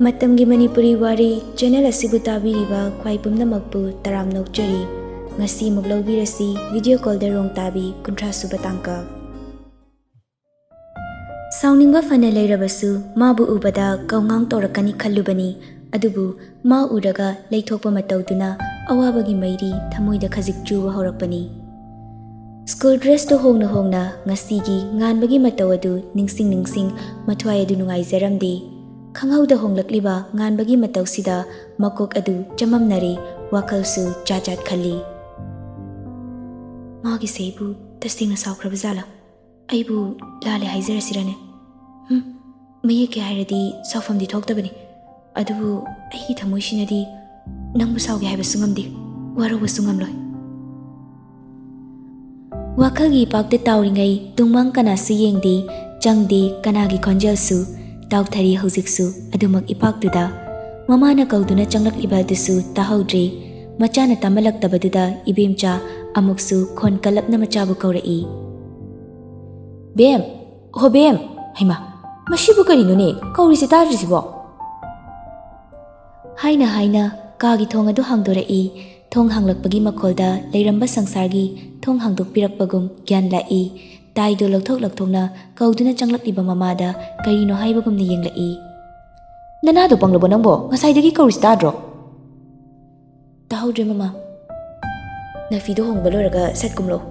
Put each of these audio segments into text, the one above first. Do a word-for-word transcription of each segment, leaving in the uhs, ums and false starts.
ꯃꯇꯝꯒꯤ ꯃꯅꯤꯄꯨꯔꯤ ꯋꯥꯔꯤ ꯆꯦꯅꯦꯜ ꯑꯁꯤꯕꯨ ꯇꯥꯕꯤꯔꯤꯕ ꯈ꯭ꯋꯥꯏ ꯄꯨꯝꯅꯃꯛꯄꯨ ꯇꯔꯥꯝꯅ ꯑꯣꯛꯆꯔꯤ꯫ ꯉꯁꯤ ꯑꯃꯨꯛ ꯂꯧꯕꯤꯔꯁꯤ ꯚꯤꯗꯤꯑꯣ ꯀꯣꯜꯗ ꯔꯣꯡ ꯇꯥꯕꯤ ꯀꯨꯟꯊ꯭ꯔꯥ ꯁꯨꯕ ꯇꯥꯡꯀꯛ꯫ ꯁꯥꯎꯅꯤꯡꯕ ꯐꯅ ꯂꯩꯔꯕꯁꯨ ꯃꯥꯕꯨ ꯎꯕꯗ ꯀꯧꯉꯥꯡ ꯇꯧꯔꯛꯀꯅꯤ ꯈꯜꯂꯨꯕꯅꯤ, ꯑꯗꯨꯕꯨ ꯃꯥ ꯎꯔꯒ ꯂꯩꯊꯣꯛꯄ ꯃꯇꯧꯗꯨꯅ ꯑꯋꯥꯕꯒꯤ ꯃꯩꯔꯤ ꯊꯃꯣꯏꯗ ꯈꯖꯤꯛ ꯆꯨꯕ ꯍꯧꯔꯛꯄꯅꯤ꯫ ꯁ꯭ꯀꯨꯜ ꯗ꯭ꯔꯦꯁꯇꯨ ꯍꯣꯡꯅ ꯍꯣꯡꯅ ꯉꯁꯤꯒꯤ ꯉꯥꯟꯕꯒꯤ ꯃꯇꯧ ꯑꯗꯨ ꯅꯤꯡꯁꯤꯡ ꯅꯤꯡꯁꯤꯡ ꯃꯊ꯭ꯋꯥꯏ ꯑꯗꯨ ꯅꯨꯡꯉꯥꯏꯖꯔꯝꯗꯦ꯫ ꯈꯪꯍꯧꯗ ꯍꯣꯡꯂꯛꯂꯤꯕ ꯉꯥꯟꯕꯒꯤ ꯃꯇꯧꯁꯤꯗ ꯃꯀꯣꯛ ꯑꯗꯨ ꯆꯃꯝꯅꯔꯦ, ꯋꯥꯈꯜꯁꯨ ꯖꯥꯠ ꯖꯥꯠ ꯈꯜꯂꯤ꯫ ꯃꯥꯒꯤꯁꯦ ꯑꯩꯕꯨ ꯇꯁꯦꯡꯅ ꯁꯥꯎꯈ꯭ꯔꯕ ꯖꯥꯠꯂꯥ? ꯑꯩꯕꯨ ꯂꯥꯜꯂꯦ ꯍꯥꯏꯖꯔꯁꯤꯔꯅꯦ? ꯍꯨꯝ, ꯃꯌꯦꯛꯀꯤ ꯍꯥꯏꯔꯗꯤ ꯁꯥꯎꯐꯝꯗꯤ ꯊꯣꯛꯇꯕꯅꯤ, ꯑꯗꯨꯕꯨ ꯑꯩꯒꯤ ꯊꯃꯣꯏꯁꯤꯅꯗꯤ ꯅꯪꯕꯨ ꯁꯥꯎꯒꯦ ꯍꯥꯏꯕꯁꯨ ꯉꯝꯗꯦ, ꯋꯥꯔꯧꯕꯁꯨ ꯉꯝꯂꯣꯏ꯫ ꯋꯥꯈꯜꯒꯤ ꯏꯄꯥꯛꯇ ꯇꯥꯎꯔꯤꯉꯩ ꯇꯨꯡꯃꯥꯡ ꯀꯅꯥꯁꯨ ꯌꯦꯡꯗꯦ, ꯆꯪꯗꯦ ꯀꯅꯥꯒꯤ ꯈꯣꯟꯖꯦꯜꯁꯨ꯫ ꯇꯥꯎꯊꯔꯤ ꯍꯧꯖꯤꯛꯁꯨ ꯑꯗꯨꯃꯛ ꯏꯄꯥꯛꯇꯨꯗ꯫ ꯃꯃꯥꯅ ꯀꯧꯗꯨꯅ ꯆꯪꯂꯛꯂꯤꯕ ꯑꯗꯨꯁꯨ ꯇꯥꯍꯧꯗ꯭ꯔꯦ꯫ ꯃꯆꯥꯅ ꯇꯥꯃꯜꯂꯛꯇꯕꯗꯨꯗ ꯏꯕꯦꯝꯆꯥ ꯑꯃꯨꯛꯁꯨ ꯈꯣꯟ ꯀꯜꯂꯞꯅ ꯃꯆꯥꯕꯨ ꯀꯧꯔꯛꯏ꯫ "ꯕꯦꯝ! ꯍꯣ ꯕꯦꯝ! ꯍꯩꯃꯥ, ꯃꯁꯤꯕꯨ ꯀꯔꯤꯅꯣꯅꯦ ꯀꯧꯔꯤꯁꯤ ꯇꯥꯗ꯭ꯔꯤꯁꯤꯕꯣ?" ꯍꯥꯏꯅ ꯍꯥꯏꯅ ꯀꯥꯒꯤ ꯊꯣꯡ ꯑꯗꯨ ꯍꯥꯡꯗꯣꯔꯛꯏ꯫ ꯊꯣꯡ ꯍꯥꯡꯂꯛꯄꯒꯤ ꯃꯈꯣꯜꯗ ꯂꯩꯔꯝꯕ ꯁꯪꯁꯥꯔꯒꯤ ꯊꯣꯡ ꯍꯥꯡꯗꯣꯛꯄꯤꯔꯛꯄꯒꯨꯝ ꯒ꯭ꯌꯥꯟ ꯂꯥꯛꯏ꯫ ꯇꯥꯏꯗꯣ ꯂꯧꯊꯣꯛ ꯂꯧꯊꯣꯛꯅ ꯀꯧꯗꯨꯅ ꯆꯪꯂꯛꯂꯤꯕ ꯃꯃꯥꯗ ꯀꯔꯤꯅꯣ ꯍꯥꯏꯕꯒꯨꯝꯅ ꯌꯦꯡꯂꯛꯏ꯫ "ꯅꯅꯥꯗꯣ ꯄꯪꯂꯕꯣ ꯅꯪꯕꯣ? ꯉꯁꯥꯏꯗꯒꯤ ꯀꯧꯔꯤꯁꯤ ꯇꯥꯗ꯭ꯔꯣ?" "ꯇꯥꯍꯧꯗ꯭ꯔꯦ ꯃꯃꯥ꯫ ꯅꯐꯤꯗꯣ ꯍꯣꯡꯕ ꯂꯣꯏꯔꯒ ꯁꯠ ꯀꯨꯝꯂꯛꯑꯣ꯫"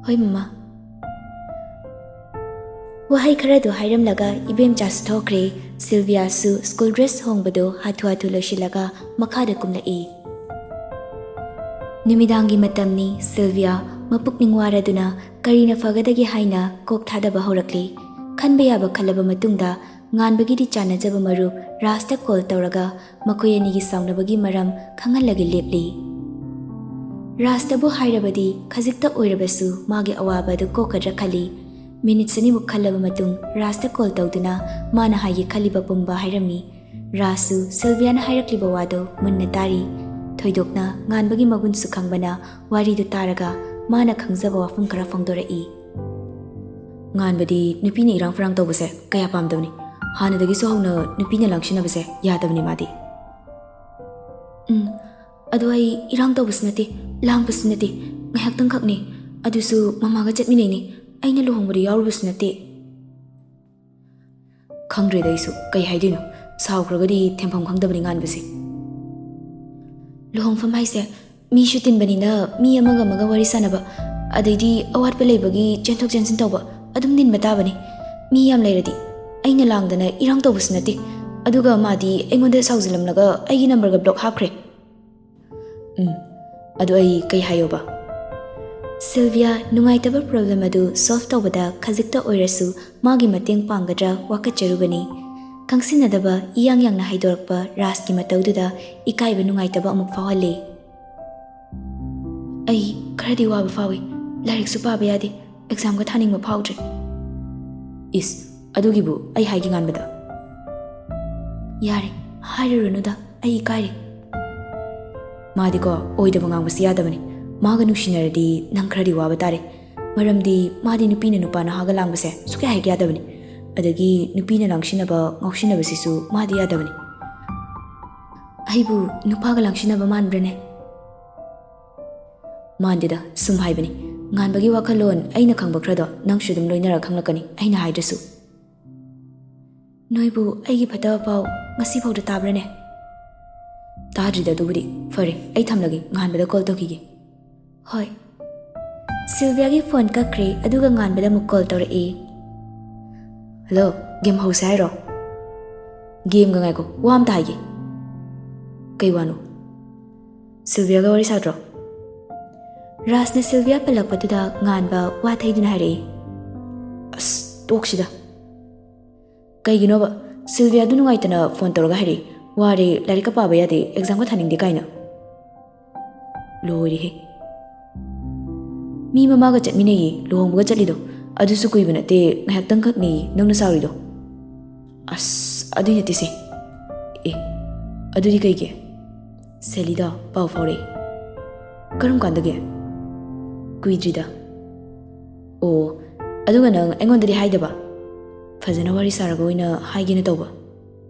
"ꯍꯣꯏ ꯃꯃꯥ꯫" ꯋꯥꯍꯩ ꯈꯔꯗꯨ ꯍꯥꯏꯔꯝꯂꯒ ꯏꯕꯦꯝꯆꯥꯁꯨ ꯊꯣꯛꯈ꯭ꯔꯦ꯫ ꯁꯤꯜꯚꯤꯌꯥꯁꯨ ꯁ꯭ꯀꯨꯜ ꯗ꯭ꯔꯦꯁ ꯍꯣꯡꯕꯗꯨ ꯍꯥꯊꯨ ꯍꯥꯊꯨ ꯂꯣꯏꯁꯤꯜꯂꯒ ꯃꯈꯥꯗ ꯀꯨꯝꯂꯛꯏ꯫ ꯅꯨꯃꯤꯗꯥꯡꯒꯤ ꯃꯇꯝꯅꯤ꯫ ꯁꯤꯜꯚꯤꯌꯥ ꯃꯄꯨꯛꯅꯤꯡ ꯋꯥꯔꯗꯨꯅ ꯀꯔꯤꯅ ꯐꯒꯗꯒꯦ ꯍꯥꯏꯅ ꯀꯣꯛ ꯊꯥꯗꯕ ꯍꯧꯔꯛꯂꯤ꯫ ꯈꯟꯕ ꯌꯥꯕ ꯈꯜꯂꯕ ꯃꯇꯨꯡꯗ ꯉꯥꯟꯕꯒꯤꯗꯤ ꯆꯥꯟꯅꯖꯕ ꯃꯔꯨꯞ ꯔꯥꯖꯇ ꯀꯣꯜ ꯇꯧꯔꯒ ꯃꯈꯣꯏ ꯑꯅꯤꯒꯤ ꯁꯥꯎꯅꯕꯒꯤ ꯃꯔꯝ ꯈꯪꯍꯜꯂꯒ ꯂꯦꯞꯂꯤ꯫ ꯔꯥꯖꯇꯕꯨ ꯍꯥꯏꯔꯕꯗꯤ ꯈꯖꯤꯛꯇ ꯑꯣꯏꯔꯕꯁꯨ ꯃꯥꯒꯤ ꯑꯋꯥꯕ ꯑꯗꯨ ꯀꯣꯛꯀꯗ꯭ꯔꯥ ꯈꯜꯂꯤ꯫ ꯃꯤꯅꯤꯠꯁ ꯑꯅꯤꯃꯨꯛ ꯈꯜꯂꯕ ꯃꯇꯨꯡ ꯔꯥꯖꯇ ꯀꯣꯜ ꯇꯧꯗꯨꯅ ꯃꯥꯅ ꯍꯥꯏꯒꯦ ꯈꯜꯂꯤꯕ ꯄꯨꯝꯕ ꯍꯥꯏꯔꯝꯃꯤ꯫ ꯔꯥꯖꯁꯨ ꯁꯤꯜꯚꯤꯌꯥꯅ ꯍꯥꯏꯔꯛꯂꯤꯕ ꯋꯥꯗꯨ ꯃꯨꯟꯅ ꯇꯥꯔꯤ꯫ ꯊꯣꯏꯗꯣꯛꯅ ꯉꯥꯟꯕꯒꯤ ꯃꯒꯨꯟꯁꯨ ꯈꯪꯕꯅ ꯋꯥꯔꯤꯗꯨ ꯇꯥꯔꯒ ꯃꯥꯅ ꯈꯪꯖꯕ ꯋꯥꯐꯝ ꯈꯔ ꯐꯣꯡꯗꯣꯔꯛꯏ꯫ ꯉꯥꯟꯕꯗꯤ ꯅꯨꯄꯤꯅ ꯏꯔꯥꯡ ꯐꯔꯥꯡ ꯇꯧꯕꯁꯦ ꯀꯌꯥ ꯄꯥꯝꯗꯕꯅꯤ꯫ ꯍꯥꯟꯅꯗꯒꯤꯁꯨ ꯍꯧꯅ ꯅꯨꯄꯤꯅ ꯂꯥꯡꯁꯤꯟꯅꯕꯁꯦ ꯌꯥꯗꯕꯅꯤ ꯃꯥꯗꯤ꯫ ꯎꯝ, ꯑꯗꯣ ꯑꯩ ꯏꯔꯥꯡ ꯇꯧꯕꯁꯨ ꯅꯠꯇꯦ, ꯂꯥꯡꯕꯁꯨ ꯅꯠꯇꯦ, ꯉꯥꯏꯍꯥꯛꯇꯪꯈꯛꯅꯤ꯫ ꯑꯗꯨꯁꯨ ꯃꯃꯥꯒ ꯆꯠꯃꯤꯟꯅꯩꯅꯦ, ꯑꯩꯅ ꯂꯨꯍꯣꯡꯕꯗ ꯌꯥꯎꯔꯨꯕꯁꯨ ꯅꯠꯇꯦ꯫ ꯈꯪꯗ꯭ꯔꯦꯗ ꯑꯩꯁꯨ ꯀꯩ ꯍꯥꯏꯗꯣꯏꯅꯣ, ꯁꯥꯎꯈ꯭ꯔꯒꯗꯤ ꯊꯦꯝꯐꯝ ꯈꯪꯗꯕꯅꯤ ꯉꯥꯟꯕꯁꯦ꯫ ꯂꯨꯍꯣꯡꯐꯝ ꯍꯥꯏꯁꯦ ꯃꯤꯁꯨ ꯇꯤꯟꯕꯅꯤꯅ ꯃꯤ ꯑꯃꯒ ꯑꯃꯒ ꯋꯥꯔꯤ ꯁꯥꯟꯅꯕ, ꯑꯗꯩꯗꯤ ꯑꯋꯥꯠꯄ ꯂꯩꯕꯒꯤ ꯆꯦꯟꯊꯣꯛ ꯆꯦꯟꯁꯤꯟ ꯇꯧꯕ ꯑꯗꯨꯝ ꯇꯤꯟꯕ ꯇꯥꯕꯅꯤ꯫ ꯃꯤ ꯌꯥꯝ ꯂꯩꯔꯗꯤ ꯑꯩꯅ ꯂꯥꯡꯗꯅ ꯏꯔꯥꯡ ꯇꯧꯕꯁꯨ ꯅꯠꯇꯦ꯫ ꯑꯗꯨꯒ ꯃꯥꯗꯤ ꯑꯩꯉꯣꯟꯗ ꯁꯥꯎꯖꯤꯜꯂꯝꯂꯒ ꯑꯩꯒꯤ ꯅꯝꯕꯔꯒ ꯕ꯭ꯂꯣꯛ ꯍꯥꯞꯈ꯭ꯔꯦ꯫ ꯎꯝ, ꯑꯗꯨ ꯑꯩ ꯀꯩ ꯍꯥꯏꯌꯣꯕ? ꯁꯤꯜꯚꯤꯌꯥ, ꯅꯨꯡꯉꯥꯏꯇꯕ ꯄ꯭ꯔꯣꯕ꯭ꯂꯦꯝ ꯑꯗꯨ ꯁꯣꯜꯚ ꯇꯧꯕꯗ ꯈꯖꯤꯛꯇ ꯑꯣꯏꯔꯁꯨ ꯃꯥꯒꯤ ꯃꯇꯦꯡ ꯄꯥꯡꯒꯗ꯭ꯔꯥ ꯋꯥꯀꯠꯆꯔꯨꯕꯅꯤ꯫ ꯈꯪꯁꯤꯟꯅꯗꯕ ꯏꯌꯥꯡ ꯌꯥꯡꯅ ꯍꯥꯏꯗꯣꯔꯛꯄ ꯔꯥꯖꯀꯤ ꯃꯇꯧꯗꯨꯗ ꯏꯀꯥꯏꯕ ꯅꯨꯡꯉꯥꯏꯇꯕ ꯑꯃꯨꯛ ꯐꯥꯎꯍꯜꯂꯤ꯫ ꯑꯩ ꯈꯔꯗꯤ ꯋꯥꯕ ꯐꯥꯎꯏ꯫ ꯂꯥꯏꯔꯤꯛꯁꯨ ꯄꯥꯕ ꯌꯥꯗꯦ꯫ ꯑꯦꯛꯖꯥꯝꯒ ꯊꯥꯅꯤꯡꯕ ꯐꯥꯎꯗ꯭ꯔꯦ꯫ ꯏꯁ, ꯑꯗꯨꯒꯤꯕꯨ ꯑꯩ ꯍꯥꯏꯒꯦ ꯉꯥꯟꯕꯗ꯫ ꯌꯥꯔꯦ, ꯍꯥꯏꯔꯨꯔꯅꯨꯗ, ꯑꯩ ꯏꯀꯥꯏꯔꯦ꯫ ꯃꯥꯗꯤꯀꯣ, ꯑꯣꯏꯗꯕ ꯉꯥꯡꯕꯁꯤ ꯌꯥꯗꯕꯅꯤ꯫ ꯃꯥꯒ ꯅꯨꯡꯁꯤꯅꯔꯗꯤ ꯅꯪ ꯈꯔꯗꯤ ꯋꯥꯕ ꯇꯥꯔꯦ꯫ ꯃꯔꯝꯗꯤ ꯃꯥꯗꯤ ꯅꯨꯄꯤꯅ ꯅꯨꯄꯥ ꯅꯍꯥꯒ ꯂꯥꯡꯕꯁꯦ ꯁꯨꯛꯌꯥ ꯍꯦꯛ ꯌꯥꯗꯕꯅꯤ꯫ ꯑꯗꯒꯤ ꯅꯨꯄꯤꯅ ꯂꯥꯡꯁꯤꯟꯅꯕ, ꯉꯥꯎꯁꯤꯟꯅꯕꯁꯤꯁꯨ ꯃꯥꯗꯤ ꯌꯥꯗꯕꯅꯤ꯫ ꯑꯩꯕꯨ ꯅꯨꯄꯥꯒ ꯂꯥꯡꯁꯤꯟꯅꯕ ꯃꯥꯟꯕ꯭ꯔꯅꯦ? ꯃꯥꯟꯗꯦꯗ, ꯁꯨꯝ ꯍꯥꯏꯕꯅꯤ꯫ ꯉꯥꯟꯕꯒꯤ ꯋꯥꯈꯜꯂꯣꯟ ꯑꯩꯅ ꯈꯪꯕ ꯈꯔꯗꯣ ꯅꯪꯁꯨ ꯑꯗꯨꯝ ꯂꯣꯏꯅꯔ ꯈꯪꯂꯛꯀꯅꯤ, ꯑꯩꯅ ꯍꯥꯏꯗ꯭ꯔꯁꯨ꯫ ꯅꯣꯏꯕꯨ ꯑꯩꯒꯤ ꯐꯠꯇꯕ ꯄꯥꯎ ꯉꯁꯤꯐꯥꯎꯗ ꯇꯥꯕ꯭ꯔꯅꯦ? ꯇꯥꯗ꯭ꯔꯤꯗ ꯑꯗꯨꯕꯨꯗꯤ꯫ ꯐꯔꯦ, ꯑꯩ ꯊꯝꯂꯒꯦ, ꯉꯥꯟꯕꯗ ꯀꯣꯜ ꯇꯧꯈꯤꯒꯦ꯫ ꯍꯣꯏ꯫ ꯁꯤꯜꯚꯤꯌꯥꯒꯤ ꯐꯣꯟ ꯀꯛꯈ꯭ꯔꯦ, ꯑꯗꯨꯒ ꯉꯥꯟꯕꯗ ꯑꯃꯨꯛ ꯀꯣꯜ ꯇꯧꯔꯛꯏ꯫ ꯍꯜꯂꯣ, ꯒꯦꯝ ꯍꯧꯁꯦ ꯍꯥꯏꯔꯣ? ꯒꯦꯝꯒ ꯉꯥꯏꯈꯣ, ꯋꯥ ꯑꯝꯇ ꯍꯥꯏꯒꯦ꯫ ꯀꯩ ꯋꯥꯅꯣ? ꯁꯤꯜꯚꯤꯌꯥꯒ ꯋꯥꯔꯤ ꯁꯥꯗ꯭ꯔꯣ? ꯔꯥꯖꯅ ꯁꯤꯜꯚꯤꯌꯥ ꯄꯜꯂꯛꯄꯗꯨꯗ ꯉꯥꯟꯕ ꯋꯥ ꯊꯩꯗꯨꯅ ꯍꯥꯏꯔꯛꯏ꯫ ꯑꯁ, ꯇꯣꯛꯁꯤꯗ꯫ ꯀꯩꯒꯤꯅꯣꯕ? ꯁꯤꯜꯚꯤꯌꯥꯗꯨ ꯅꯨꯡꯉꯥꯏꯇꯅ ꯐꯣꯟ ꯇꯧꯔꯒ ꯍꯥꯏꯔꯛꯏ, "ꯋꯥꯔꯦ, ꯂꯥꯏꯔꯤꯛꯀ ꯄꯥꯕ ꯌꯥꯗꯦ, ꯑꯦꯛꯖꯥꯝꯒ ꯊꯥꯅꯤꯡꯗꯦ" ꯀꯥꯏꯅ꯫ ꯂꯣꯏꯔꯦꯍꯦ꯫ ꯃꯤ ꯃꯃꯥꯒ ꯆꯠꯃꯤꯟꯅꯩꯌꯦ, ꯂꯨꯍꯣꯡꯕꯒ ꯆꯠꯂꯤꯗꯣ꯫ ꯑꯗꯨꯁꯨ ꯀꯨꯏꯕ ꯅꯠꯇꯦ, ꯉꯥꯏꯍꯥꯛꯇꯪꯈꯛꯅꯦ ꯅꯪꯅ ꯁꯥꯎꯔꯤꯗꯣ꯫ ꯑꯁ, ꯑꯗꯨꯏ ꯅꯠꯇꯦꯁꯦ꯫ ꯑꯦ, ꯑꯗꯨꯗꯤ ꯀꯩꯒꯤ? ꯁꯦꯂꯤꯗ ꯄꯥꯎ ꯐꯥꯎꯔꯛꯏ꯫ ꯀꯔꯝ ꯀꯥꯟꯗꯒꯤ? ꯀꯨꯏꯗ꯭ꯔꯤꯗ꯫ ꯑꯣ, ꯑꯗꯨꯒ ꯅꯪ ꯑꯩꯉꯣꯟꯗꯗꯤ ꯍꯥꯏꯗꯕ? ꯐꯖꯅ ꯋꯥꯔꯤ ꯁꯥꯔꯒ ꯑꯣꯏꯅ ꯍꯥꯏꯒꯦꯅ ꯇꯧꯕ꯫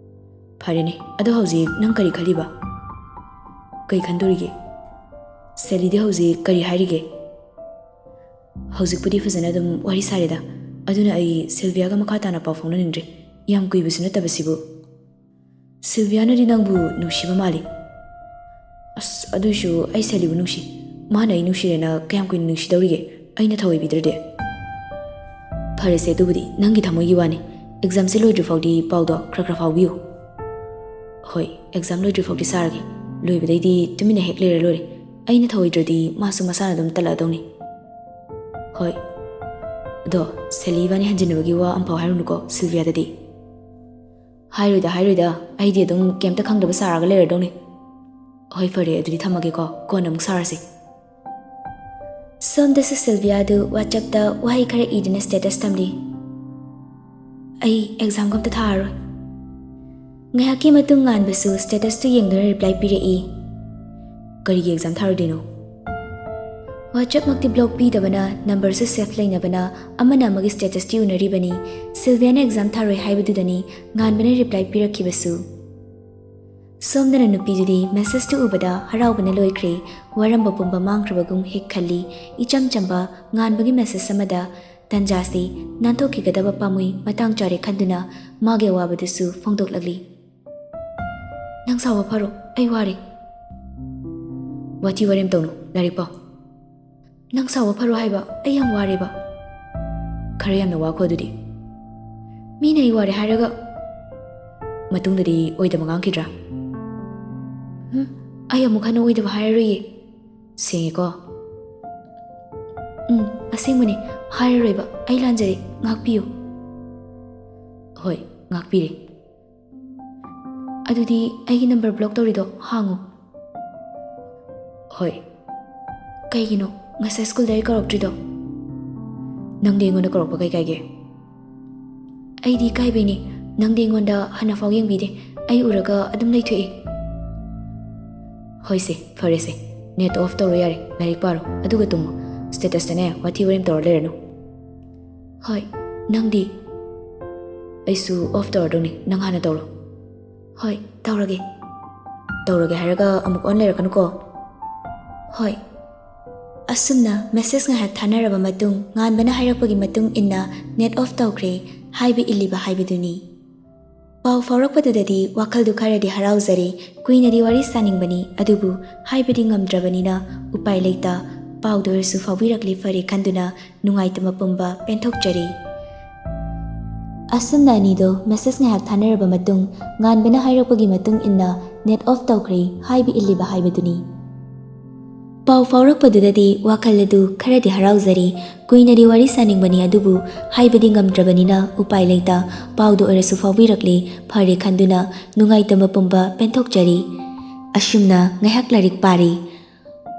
ꯐꯔꯦꯅꯦ, ꯑꯗꯣ ꯍꯧꯖꯤꯛ ꯅꯪ ꯀꯔꯤ ꯈꯜꯂꯤꯕ? ꯀꯩ ꯈꯟꯗꯣꯔꯤꯒꯦ? ꯁꯦꯂꯤꯗꯤ ꯍꯧꯖꯤꯛ ꯀꯔꯤ ꯍꯥꯏꯔꯤꯒꯦ? ꯍꯧꯖꯤꯛꯄꯨꯗꯤ ꯐꯖꯅ ꯑꯗꯨꯝ ꯋꯥꯔꯤ ꯁꯥꯔꯦꯗ, ꯑꯗꯨꯅ ꯑꯩ ꯁꯤꯜꯚꯤꯌꯥꯒ ꯃꯈꯥ ꯇꯥꯅ ꯄꯥꯎ ꯐꯥꯎꯅꯅꯤꯡꯗ꯭ꯔꯦ꯫ ꯌꯥꯝ ꯀꯨꯏꯕꯁꯨ ꯅꯠꯇꯕꯁꯤꯕꯨ꯫ ꯁꯤꯜꯚꯤꯌꯥꯅꯗꯤ ꯅꯪꯕꯨ ꯅꯨꯡꯁꯤꯕ ꯃꯥꯜꯂꯤ꯫ ꯑꯁ, ꯑꯗꯨꯏꯁꯨ ꯑꯩ ꯁꯦꯂꯤꯕꯨ ꯅꯨꯡꯁꯤ꯫ ꯃꯥꯅ ꯑꯩ ꯅꯨꯡꯁꯤꯔꯦꯅ ꯀꯌꯥꯝ ꯀꯨꯏꯅ ꯅꯨꯡꯁꯤꯗꯧꯔꯤꯒꯦ, ꯑꯩꯅ ꯊꯋꯥꯏ ꯄꯤꯗ꯭ꯔꯗꯤ? ꯐꯔꯦꯁꯦ, ꯑꯗꯨꯕꯨꯗꯤ ꯅꯪꯒꯤ ꯊꯃꯣꯏꯒꯤ ꯋꯥꯅꯤ꯫ ꯑꯦꯛꯖꯥꯝꯁꯦ ꯂꯣꯏꯗ꯭ꯔꯤ ꯐꯥꯎꯗꯤ ꯄꯥꯎꯗꯣ ꯈꯔ ꯈꯔ ꯐꯥꯎꯕꯤꯌꯨ꯫ ꯍꯣꯏ, ꯑꯦꯛꯖꯥꯝ ꯂꯣꯏꯗ꯭ꯔꯤ ꯐꯥꯎꯗꯤ ꯁꯥꯔꯒꯦ꯫ ꯂꯣꯏꯕꯗꯩꯗꯤ ꯇꯨꯃꯤꯟꯅ ꯍꯦꯛ ꯂꯩꯔ ꯂꯣꯏꯔꯦ꯫ ꯑꯩꯅ ꯊꯧꯑꯣꯏꯗ꯭ꯔꯗꯤ ꯃꯥꯁꯨ ꯃꯁꯥꯅ ꯑꯗꯨꯝ ꯇꯜꯂꯛꯑꯗꯧꯅꯤ꯫ ꯍꯣꯏ꯫ ꯑꯗꯣ ꯁꯦꯂꯤ ꯏꯕꯥꯅꯤ ꯍꯟꯖꯤꯟꯅꯕꯒꯤ ꯋꯥ ꯑꯝꯐꯥꯎ ꯍꯥꯏꯔꯨꯅꯨꯀꯣ ꯁꯤꯜꯚꯤꯌꯥꯗꯗꯤ꯫ ꯍꯥꯏꯔꯣꯏꯗ, ꯍꯥꯏꯔꯣꯏꯗ꯫ ꯑꯩꯗꯤ ꯑꯗꯨꯝ ꯀꯩꯝꯇ ꯈꯪꯗꯕ ꯁꯥꯔꯒ ꯂꯩꯔꯗꯧꯅꯤ꯫ ꯍꯣꯏ, ꯐꯔꯦ, ꯑꯗꯨꯗꯤ ꯊꯝꯃꯒꯦꯀꯣ, ꯀꯣꯟꯅ ꯑꯃꯨꯛ ꯁꯥꯔꯁꯤ꯫ ꯁꯣꯝꯗꯁꯨ ꯁꯤꯜꯚꯤꯌꯥꯗꯨ WhatsApp-ꯇ ꯋꯥꯍꯩ ꯈꯔ ꯏꯗꯨꯅ status ꯊꯝꯂꯤ꯫ "ꯑꯩ ꯑꯦꯛꯖꯥꯝꯒ ꯑꯝꯇ ꯊꯥꯔꯔꯣꯏ꯫" ꯉꯥꯏꯍꯥꯛꯀꯤ ꯃꯇꯨꯡ ꯉꯥꯟꯕꯁꯨ status-ꯇꯨ ꯌꯦꯡꯗꯨꯅ reply ꯄꯤꯔꯛꯏ꯫ "ꯀꯔꯤꯒꯤ ꯑꯦꯛꯖꯥꯝ ꯊꯥꯔꯣꯏꯗꯣꯏꯅꯣ?" WhatsApp-ꯃꯛꯇꯤ block ꯄꯤꯗꯕꯅ, number-ꯁꯨ save ꯂꯩꯅꯕꯅ ꯑꯃꯅ ꯑꯃꯒꯤ status-ꯇꯤ ꯎꯅꯔꯤꯕꯅꯤ꯫ ꯁꯤꯜꯚꯤꯌꯥꯅ ꯑꯦꯛꯖꯥꯝ ꯊꯥꯔꯣꯏ ꯍꯥꯏꯕꯗꯨꯗꯅꯤ ꯉꯥꯟꯕꯅ reply ꯄꯤꯔꯛꯈꯤꯕꯁꯨ꯫ ꯁꯣꯝꯗꯅ ꯅꯨꯄꯤꯗꯨꯗꯤ message-ꯇꯨ ꯎꯕꯗ ꯍꯔꯥꯎꯕꯅ ꯂꯣꯏꯈ꯭ꯔꯦ꯫ ꯋꯥꯔꯝꯕ ꯄꯨꯝꯕ ꯃꯥꯡꯈ꯭ꯔꯕꯒꯨꯝ ꯍꯦꯛ ꯈꯜꯂꯤ꯫ ꯏꯆꯝ ꯆꯝꯕ ꯉꯥꯟꯕꯒꯤ message ꯑꯃꯗ ꯇꯟꯖꯥꯁꯤ ꯅꯥꯟꯊꯣꯛꯈꯤꯒꯗꯕ ꯄꯥꯝꯃꯨꯏ꯫ ꯃꯇꯥꯡ ꯆꯥꯔꯦ ꯈꯟꯗꯨꯅ ꯃꯥꯒꯤ ꯑꯋꯥꯕꯗꯨꯁꯨ ꯐꯣꯡꯗꯣꯛꯂꯛꯂꯤ꯫ "ꯅꯪ ꯁꯥꯎꯕ ꯐꯔꯣ, ꯑꯩ ꯋꯥꯔꯦ꯫" "ꯋꯥꯊꯤ ꯋꯥꯔꯦꯝ ꯇꯧꯅꯨ, ꯂꯥꯏꯔꯤꯛ ꯄꯥꯎ꯫" "ꯅꯪ ꯁꯥꯎꯕ ꯐꯔꯣ ꯍꯥꯏꯕ, ꯑꯩ ꯌꯥꯝ ꯋꯥꯔꯦꯕ꯫" "ꯈꯔ ꯌꯥꯝꯅ ꯋꯥꯈꯣ ꯑꯗꯨꯗꯤ꯫" "ꯃꯤꯅ ꯑꯩ ꯋꯥꯔꯦ ꯍꯥꯏꯔꯒ꯫" "ꯃꯇꯨꯡꯗꯗꯤ ꯑꯣꯏꯗꯕ ꯉꯥꯡꯈꯤꯗ꯭ꯔꯥ?" "ꯎꯝ, ꯑꯩ ꯑꯃꯨꯛ ꯍꯟꯅ ꯑꯣꯏꯗꯕ ꯍꯥꯏꯔꯔꯣꯏꯌꯦ꯫" "ꯁꯦꯡꯉꯦꯀꯣ?" "ꯎꯝ, ꯑꯁꯦꯡꯕꯅꯦ, ꯍꯥꯏꯔꯔꯣꯏꯕ꯫ ꯑꯩ ꯂꯥꯟꯖꯔꯦ, ꯉꯥꯛꯄꯤꯌꯨ꯫" "ꯍꯣꯏ, ꯉꯥꯛꯄꯤꯔꯦ꯫" "ꯑꯗꯨꯗꯤ ꯑꯩꯒꯤ number block ꯇꯧꯔꯤꯗꯣ ꯍꯥꯡꯉꯨ꯫" "ꯍꯣꯏ꯫" "ꯀꯩꯒꯤꯅꯣ ꯉꯁꯥꯏ ꯁ꯭ꯀꯨꯜꯗ ꯑꯩ ꯀꯧꯔꯛꯇ꯭ꯔꯤꯗꯣ?" "ꯅꯪꯗꯤ ꯑꯩꯉꯣꯟꯗ ꯀꯧꯔꯛꯄ ꯀꯩ ꯀꯥꯏꯒꯦ?" "ꯑꯩꯗꯤ ꯏꯀꯥꯏꯕꯩꯅꯦ꯫ ꯅꯪꯗꯤ ꯑꯩꯉꯣꯟꯗ ꯍꯟꯅꯐꯥꯎ ꯌꯦꯡꯕꯤꯗꯦ꯫ ꯑꯩ ꯎꯔꯒ ꯑꯗꯨꯝ ꯂꯩꯊꯣꯛꯑꯦ꯫" "ꯍꯣꯏꯁꯦ, ꯐꯔꯦꯁꯦ꯫ Net off ꯇꯧꯔꯣ ꯌꯥꯔꯦ꯫ ꯂꯥꯏꯔꯤꯛ ꯄꯥꯔꯣ꯫ ꯑꯗꯨꯒ ꯇꯨꯝꯃꯣ꯫ Status-ꯇꯅꯦ ꯋꯥꯊꯤ ꯋꯥꯔꯦꯝ ꯇꯧꯔ ꯂꯩꯔꯅꯨ꯫" "ꯍꯣꯏ, ꯅꯪꯗꯤ?" ꯑꯩꯁꯨ ꯑꯣꯐ ꯇꯧꯔꯗꯧꯅꯤ, ꯅꯪ ꯍꯥꯟꯅ ꯇꯧꯔꯣ꯫ ꯍꯣꯏ, ꯇꯧꯔꯒꯦ꯫ ꯇꯧꯔꯒꯦ ꯍꯥꯏꯔꯒ ꯑꯃꯨꯛ ꯑꯣꯟ ꯂꯩꯔꯛꯀꯅꯨꯀꯣ꯫ ꯍꯣꯏ꯫ ꯑꯁꯨꯝꯅ ꯃꯦꯁꯦꯖ ꯉꯥꯏꯍꯥꯛ ꯊꯥꯅꯔꯕ ꯃꯇꯨꯡ, ꯉꯥꯟꯕꯅ ꯍꯥꯏꯔꯛꯄꯒꯤ ꯃꯇꯨꯡ ꯏꯟꯅ ꯅꯦꯠ ꯑꯣꯐ ꯇꯧꯈ꯭ꯔꯦ꯫ ꯍꯥꯏꯕ ꯏꯜꯂꯤꯕ ꯍꯥꯏꯕꯗꯨꯅꯤ꯫ ꯄꯥꯎ ꯐꯥꯎꯔꯛꯄꯗꯨꯗꯗꯤ ꯋꯥꯈꯜꯗꯨ ꯈꯔꯗꯤ ꯍꯔꯥꯎꯖꯔꯦ꯫ ꯀꯨꯏꯅꯗꯤ ꯋꯥꯔꯤ ꯁꯥꯅꯤꯡꯕꯅꯤ, ꯑꯗꯨꯕꯨ ꯍꯥꯏꯕꯗꯤ ꯉꯝꯗ꯭ꯔꯕꯅꯤꯅ ꯎꯄꯥꯏ ꯂꯩꯇ꯫ ꯄꯥꯎꯗ ꯑꯣꯏꯔꯁꯨ ꯐꯥꯎꯕꯤꯔꯛꯂꯤ, ꯐꯔꯦ ꯈꯟꯗꯨꯅ ꯅꯨꯡꯉꯥꯏꯇꯕ ꯄꯨꯝꯕ ꯄꯦꯟꯊꯣꯛꯆꯔꯦ꯫ ꯑꯁꯨꯝꯅ ꯑꯅꯤꯗꯣ ꯃꯦꯁꯦꯖ ꯉꯥꯏꯍꯥꯛ ꯊꯥꯅꯔꯕ ꯃꯇꯨꯡ, ꯉꯥꯟꯕꯅ ꯍꯥꯏꯔꯛꯄꯒꯤ ꯃꯇꯨꯡ ꯏꯟꯅ ꯅꯦꯠ ꯑꯣꯐ ꯇꯧꯈ꯭ꯔꯦ꯫ ꯍꯥꯏꯕ ꯏꯜꯂꯤꯕ ꯍꯥꯏꯕꯗꯨꯅꯤ꯫ ꯄꯥꯎ ꯐꯥꯎꯔꯛꯄꯗꯨꯗꯗꯤ ꯋꯥꯈꯜ ꯑꯗꯨ ꯈꯔꯗꯤ ꯍꯔꯥꯎꯖꯔꯦ꯫ ꯀꯨꯏꯅꯗꯤ ꯋꯥꯔꯤ ꯁꯥꯅꯤꯡꯕꯅꯤ, ꯑꯗꯨꯕꯨ ꯍꯥꯏꯕꯗꯤ ꯉꯝꯗ꯭ꯔꯕꯅꯤꯅ ꯎꯄꯥꯏ ꯂꯩꯇ꯫ ꯄꯥꯎꯗ ꯑꯣꯏꯔꯁꯨ ꯐꯥꯎꯕꯤꯔꯛꯂꯦ, ꯐꯔꯦ ꯈꯟꯗꯨꯅ ꯅꯨꯡꯉꯥꯏꯇꯕ ꯄꯨꯝꯕ ꯄꯦꯟꯊꯣꯛꯆꯔꯦ꯫ ꯑꯁꯨꯝꯅ ꯉꯥꯏꯍꯥꯛ ꯂꯥꯏꯔꯤꯛ ꯄꯥꯔꯦ꯫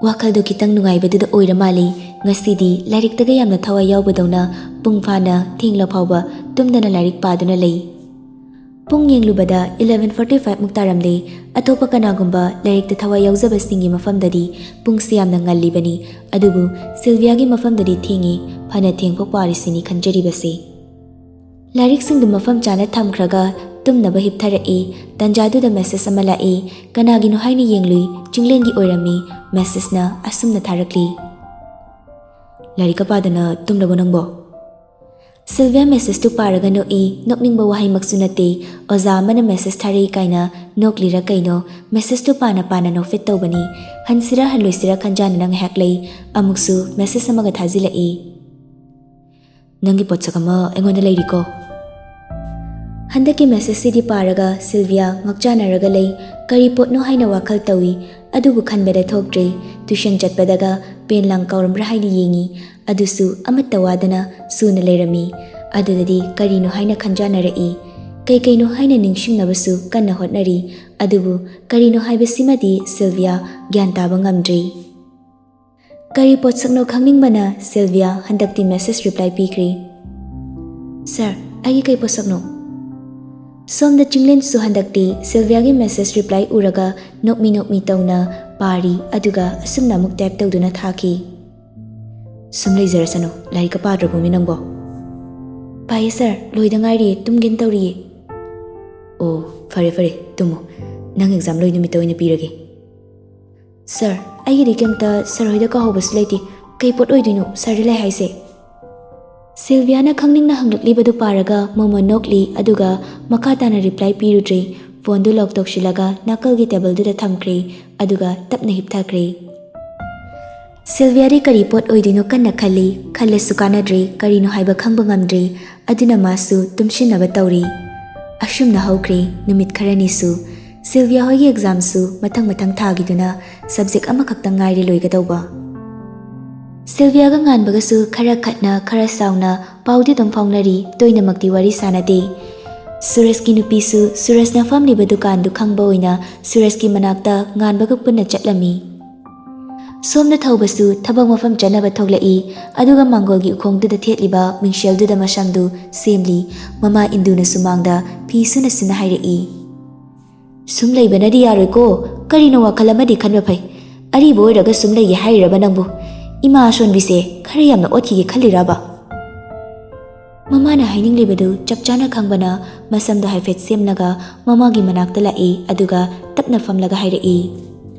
ꯋꯥꯈꯜꯗꯣ ꯈꯤꯇꯪ ꯅꯨꯡꯉꯥꯏꯕꯗꯨꯗ ꯑꯣꯏꯔ ꯃꯥꯜꯂꯤ, ꯉꯁꯤꯗꯤ ꯂꯥꯏꯔꯤꯛꯇꯒ ꯌꯥꯝꯅ ꯊꯋꯥꯏ ꯌꯥꯎꯕꯗꯧꯅ ꯄꯨꯡ ꯐꯥꯅ ꯊꯦꯡꯂ ꯐꯥꯎꯕ ꯇꯨꯝꯗꯅ ꯂꯥꯏꯔꯤꯛ ꯄꯥꯗꯨꯅ ꯂꯩ꯫ ꯄꯨꯡ ꯌꯦꯡꯂꯨꯕꯗ eleven forty five ꯃꯨꯛ ꯇꯥꯔꯝꯂꯦ꯫ ꯑꯇꯣꯞꯄ ꯀꯅꯥꯒꯨꯝꯕ ꯂꯥꯏꯔꯤꯛꯇ ꯊꯋꯥꯏ ꯌꯥꯎꯖꯕꯁꯤꯡꯒꯤ ꯃꯐꯝꯗꯗꯤ ꯄꯨꯡꯁꯤ ꯌꯥꯝꯅ ꯉꯜꯂꯤꯕꯅꯤ, ꯑꯗꯨꯕꯨ ꯁꯤꯜꯚꯤꯌꯥꯒꯤ ꯃꯐꯝꯗꯗꯤ ꯊꯦꯡꯉꯤ, ꯐꯅ ꯊꯦꯡꯐꯥꯎ ꯄꯥꯔꯤꯁꯤꯅꯤ ꯈꯟꯖꯔꯤꯕꯁꯤ꯫ ꯂꯥꯏꯔꯤꯛꯁꯤꯡꯗꯨ ꯃꯐꯝ ꯆꯥꯅ ꯊꯝꯈ꯭ꯔꯒ ꯇꯨꯝꯅꯕ ꯍꯤꯞꯊꯔꯛꯏ꯫ ꯇꯟꯖꯥꯗꯨꯗ ꯃꯦꯁꯦꯖ ꯑꯃ ꯂꯥꯛꯏ꯫ ꯀꯅꯥꯒꯤꯅꯣ ꯍꯥꯏꯅ ꯌꯦꯡꯂꯨꯏ, ꯆꯤꯡꯂꯦꯟꯒꯤ ꯑꯣꯏꯔꯝꯃꯤ꯫ ꯃꯦꯁꯦꯖꯅ ꯑꯁꯨꯝꯅ ꯊꯥꯔꯛꯂꯤ: "ꯂꯥꯏꯔꯤꯛꯀ ꯄꯥꯗꯅ ꯇꯨꯝꯂꯕꯣ ꯅꯪꯕꯣ?" ꯁꯤꯜꯚꯤꯌꯥ ꯃꯦꯁꯦꯖꯇꯨ ꯄꯥꯔꯒ ꯅꯣꯛꯏ꯫ ꯅꯣꯛꯅꯤꯡꯕ ꯋꯥꯍꯩꯃꯛꯁꯨ ꯅꯠꯇꯦ꯫ ꯑꯣꯖꯥ ꯑꯃꯅ ꯃꯦꯁꯦꯖ ꯊꯥꯔꯛꯏ ꯀꯥꯏꯅ ꯅꯣꯛꯂꯤꯔ ꯀꯩꯅꯣ, ꯃꯦꯁꯦꯖꯇꯨ ꯄꯥꯅ ꯄꯥꯅ ꯅꯣꯛꯐꯦꯠ ꯇꯧꯕꯅꯤ꯫ ꯍꯟꯁꯤꯔꯥ ꯍꯜꯂꯣꯏꯁꯤꯔꯥ ꯈꯟꯖꯥꯟꯅꯅ ꯉꯥꯏꯍꯥꯛ ꯂꯩ꯫ ꯑꯃꯨꯛꯁꯨ ꯃꯦꯁꯦꯖ ꯑꯃꯒ ꯊꯥꯖꯤꯜꯂꯛꯏ: "ꯅꯪꯒꯤ ꯄꯣꯠꯁꯛ ꯑꯃ ꯑꯩꯉꯣꯟꯗ ꯂꯩꯔꯤꯀꯣ?" ꯍꯟꯗꯛꯀꯤ ꯃꯦꯁꯦꯖꯁꯤꯗꯤ ꯄꯥꯔꯒ ꯁꯤꯜꯚꯤꯌꯥ ꯉꯛꯆꯥꯟꯅꯔꯒ ꯂꯩ꯫ ꯀꯔꯤ ꯄꯣꯠꯅꯣ ꯍꯥꯏꯅ ꯋꯥꯈꯜ ꯇꯧꯏ, ꯑꯗꯨꯕꯨ ꯈꯟꯕꯗ ꯊꯣꯛꯇ꯭ꯔꯦ꯫ ꯇ꯭ꯌꯨꯁꯟ ꯆꯠꯄꯗꯒ ꯄꯦꯟ ꯂꯥꯡ ꯀꯥꯎꯔꯝꯕ꯭ꯔꯥ ꯍꯥꯏꯅ ꯌꯦꯡꯏ, ꯑꯗꯨꯁꯨ ꯑꯃꯠꯇ ꯋꯥꯗꯅ ꯁꯨꯅ ꯂꯩꯔꯝꯃꯤ꯫ ꯑꯗꯨꯗꯗꯤ ꯀꯔꯤꯅꯣ ꯍꯥꯏꯅ ꯈꯟꯖꯥꯟꯅꯔꯛꯏ꯫ ꯀꯩ ꯀꯩꯅꯣ ꯍꯥꯏꯅ ꯅꯤꯡꯁꯤꯡꯅꯕꯁꯨ ꯀꯟꯅ ꯍꯣꯠꯅꯔꯤ, ꯑꯗꯨꯕꯨ ꯀꯔꯤꯅꯣ ꯍꯥꯏꯕꯁꯤꯃꯗꯤ ꯁꯤꯜꯚꯤꯌꯥ ꯒ꯭ꯌꯥꯟ ꯇꯥꯕ ꯉꯝꯗ꯭ꯔꯤ꯫ ꯀꯔꯤ ꯄꯣꯠꯁꯛꯅꯣ ꯈꯪꯅꯤꯡꯕꯅ ꯁꯤꯜꯚꯤꯌꯥ ꯍꯟꯗꯛꯇꯤ ꯃꯦꯁꯦꯖ ꯔꯤꯄ꯭ꯂꯥꯏ ꯄꯤꯈ꯭ꯔꯤ: "ꯁꯥꯔ, ꯑꯩꯒꯤ ꯀꯩ ꯄꯣꯠꯁꯛꯅꯣ?" ꯁꯣꯝꯗ ꯆꯤꯡꯂꯦꯟꯁꯨ ꯍꯟꯗꯛꯇꯤ ꯁꯤꯜꯚꯤꯌꯥꯒꯤ ꯃꯦꯁꯦꯖ ꯔꯤꯄ꯭ꯂꯥꯏ ꯎꯔꯒ ꯅꯣꯛꯃꯤ ꯅꯣꯛꯃꯤ ꯇꯧꯅ ꯄꯥꯔꯤ, ꯑꯗꯨꯒ ꯑꯁꯨꯝꯅ ꯑꯃꯨꯛ ꯇꯥꯏꯞ ꯇꯧꯗꯨꯅ ꯊꯥꯈꯤ: "ꯁꯨꯝ ꯂꯩꯖꯔꯁꯅꯨ, ꯂꯥꯏꯔꯤꯛꯀ ꯄꯥꯗ꯭ꯔꯕꯣꯃꯤ ꯅꯪꯕꯣ?" ꯇꯥꯏꯌꯦ ꯁꯥꯔ, ꯂꯣꯏꯗ ꯉꯥꯏꯔꯤꯌꯦ, ꯇꯨꯝꯒꯦꯅ ꯇꯧꯔꯤꯌꯦ꯫ ꯑꯣ, ꯐꯔꯦ ꯐꯔꯦ, ꯇꯨꯝꯃꯣ꯫ ꯅꯪ ꯑꯦꯛꯖꯥꯝ ꯂꯣꯏ ꯅꯨꯃꯤꯠꯇ ꯑꯣꯏꯅ ꯄꯤꯔꯒꯦ꯫ ꯁꯥꯔ, ꯑꯩꯒꯤꯗꯤ ꯀꯩꯝꯇ ꯁꯥꯔ ꯍꯣꯏꯗ ꯀꯥꯎꯍꯧꯕꯁꯨ ꯂꯩꯇꯦ꯫ ꯀꯩ ꯄꯣꯠ ꯑꯣꯏꯗꯣꯏꯅꯣ ꯁꯥꯔꯗ ꯂꯩ ꯍꯥꯏꯁꯦ? ꯁꯤꯜꯚꯤꯌꯥꯅ ꯈꯪꯅꯤꯡꯅ ꯍꯪꯂꯛꯂꯤꯕꯗꯨ ꯄꯥꯔꯒ ꯃꯣꯃꯣꯟ ꯅꯣꯛꯂꯤ, ꯑꯗꯨꯒ ꯃꯈꯥ ꯇꯥꯅ ꯔꯤꯄ꯭ꯂꯥꯏ ꯄꯤꯔꯨꯗ꯭ꯔꯤ꯫ ꯐꯣꯟꯗꯨ ꯂꯣꯛ ꯇꯧꯁꯤꯜꯂꯒ ꯅꯥꯀꯜꯒꯤ ꯇꯦꯕꯜꯗꯨꯗ ꯊꯝꯈ꯭ꯔꯦ, ꯑꯗꯨꯒ ꯇꯞꯅ ꯍꯤꯞꯊꯈ꯭ꯔꯦ꯫ ꯁꯤꯜꯚꯤꯌꯥꯗꯤ ꯀꯔꯤ ꯄꯣꯠ ꯑꯣꯏꯗꯣꯏꯅꯣ ꯀꯟꯅ ꯈꯜꯂꯤ꯫ ꯈꯜꯂꯁꯨ ꯀꯥꯟꯅꯗ꯭ꯔꯦ, ꯀꯔꯤꯅꯣ ꯍꯥꯏꯕ ꯈꯪꯕ ꯉꯝꯗ꯭ꯔꯦ꯫ ꯑꯗꯨꯅ ꯃꯥꯁꯨ ꯇꯨꯝꯁꯤꯟꯅꯕ ꯇꯧꯔꯤ꯫ ꯑꯁꯨꯝꯅ ꯍꯧꯈ꯭ꯔꯦ ꯅꯨꯃꯤꯠ ꯈꯔꯅꯤꯁꯨ꯫ ꯁꯤꯜꯚꯤꯌꯥ ꯍꯣꯏꯒꯤ ꯑꯦꯛꯖꯥꯝꯁꯨ ꯃꯊꯪ ꯃꯊꯪ ꯊꯥꯈꯤꯗꯨꯅ ꯁꯕꯖꯦꯛ ꯑꯃꯈꯛꯇꯪ ꯉꯥꯏꯔꯦ ꯂꯣꯏꯒꯗꯧꯕ꯫ ꯁꯤꯜꯚꯤꯌꯥꯒ ꯉꯥꯟꯕꯒꯁꯨ ꯈꯔ ꯈꯠꯅ ꯈꯔ ꯁꯥꯎꯅ ꯄꯥꯎꯗꯤ ꯑꯗꯨꯝ ꯐꯥꯎꯅꯔꯤ, ꯇꯣꯏꯅꯃꯛꯇꯤ ꯋꯥꯔꯤ ꯁꯥꯅꯗꯦ꯫ ꯁꯨꯔꯖꯀꯤ ꯅꯨꯄꯤꯁꯨ ꯁꯨꯔꯖꯅ ꯐꯝꯂꯤꯕ ꯗꯨꯀꯥꯟꯗꯨ ꯈꯪꯕ ꯑꯣꯏꯅ ꯁꯨꯔꯖꯀꯤ ꯃꯅꯥꯛꯇ ꯉꯥꯟꯕꯒ ꯄꯨꯟꯅ ꯆꯠꯂꯝꯃꯤ꯫ ꯁꯣꯝꯗ ꯊꯧꯕꯁꯨ ꯊꯕꯛ ꯃꯐꯝ ꯆꯠꯅꯕ ꯊꯣꯛꯂꯛꯏ, ꯑꯗꯨꯒ ꯃꯥꯡꯒꯣꯜꯒꯤ ꯎꯈꯣꯡꯗꯨꯗ ꯊꯦꯠꯂꯤꯕ ꯃꯤꯡꯁꯦꯜꯗꯨꯗ ꯃꯁꯝꯗꯨ ꯁꯦꯝꯂꯤ꯫ ꯃꯃꯥ ꯏꯟꯗꯨꯅ ꯁꯨꯃꯥꯡꯗ ꯐꯤ ꯁꯨꯅ ꯁꯨꯅ ꯍꯥꯏꯔꯛꯏ꯫ ꯁꯨꯝ ꯂꯩꯕꯅꯗꯤ ꯌꯥꯔꯣꯏꯀꯣ, ꯀꯔꯤꯅꯣ ꯋꯥꯈꯜ ꯑꯃꯗꯤ ꯈꯟꯕ ꯐꯩ꯫ ꯑꯔꯤꯕ ꯑꯣꯏꯔꯒ ꯁꯨꯝ ꯂꯩꯒꯦ ꯍꯥꯏꯔꯤꯔꯕ ꯅꯪꯕꯨ? ꯏꯃꯥ ꯑꯁꯣꯟꯕꯤꯁꯦ ꯈꯔ ꯌꯥꯝꯅ ꯑꯣꯠꯈꯤꯒꯦ ꯈꯜꯂꯤꯔꯕ? ꯃꯃꯥꯅ ꯍꯥꯏꯅꯤꯡꯂꯤꯕꯗꯨ ꯆꯞ ꯆꯥꯅ ꯈꯪꯕꯅ ꯃꯁꯝꯗꯣ ꯍꯥꯏꯐꯦꯠ ꯁꯦꯝꯂꯒ ꯃꯃꯥꯒꯤ ꯃꯅꯥꯛꯇ ꯂꯥꯛꯏ, ꯑꯗꯨꯒ ꯇꯞꯅ ꯐꯝꯂꯒ ꯍꯥꯏꯔꯛꯏ,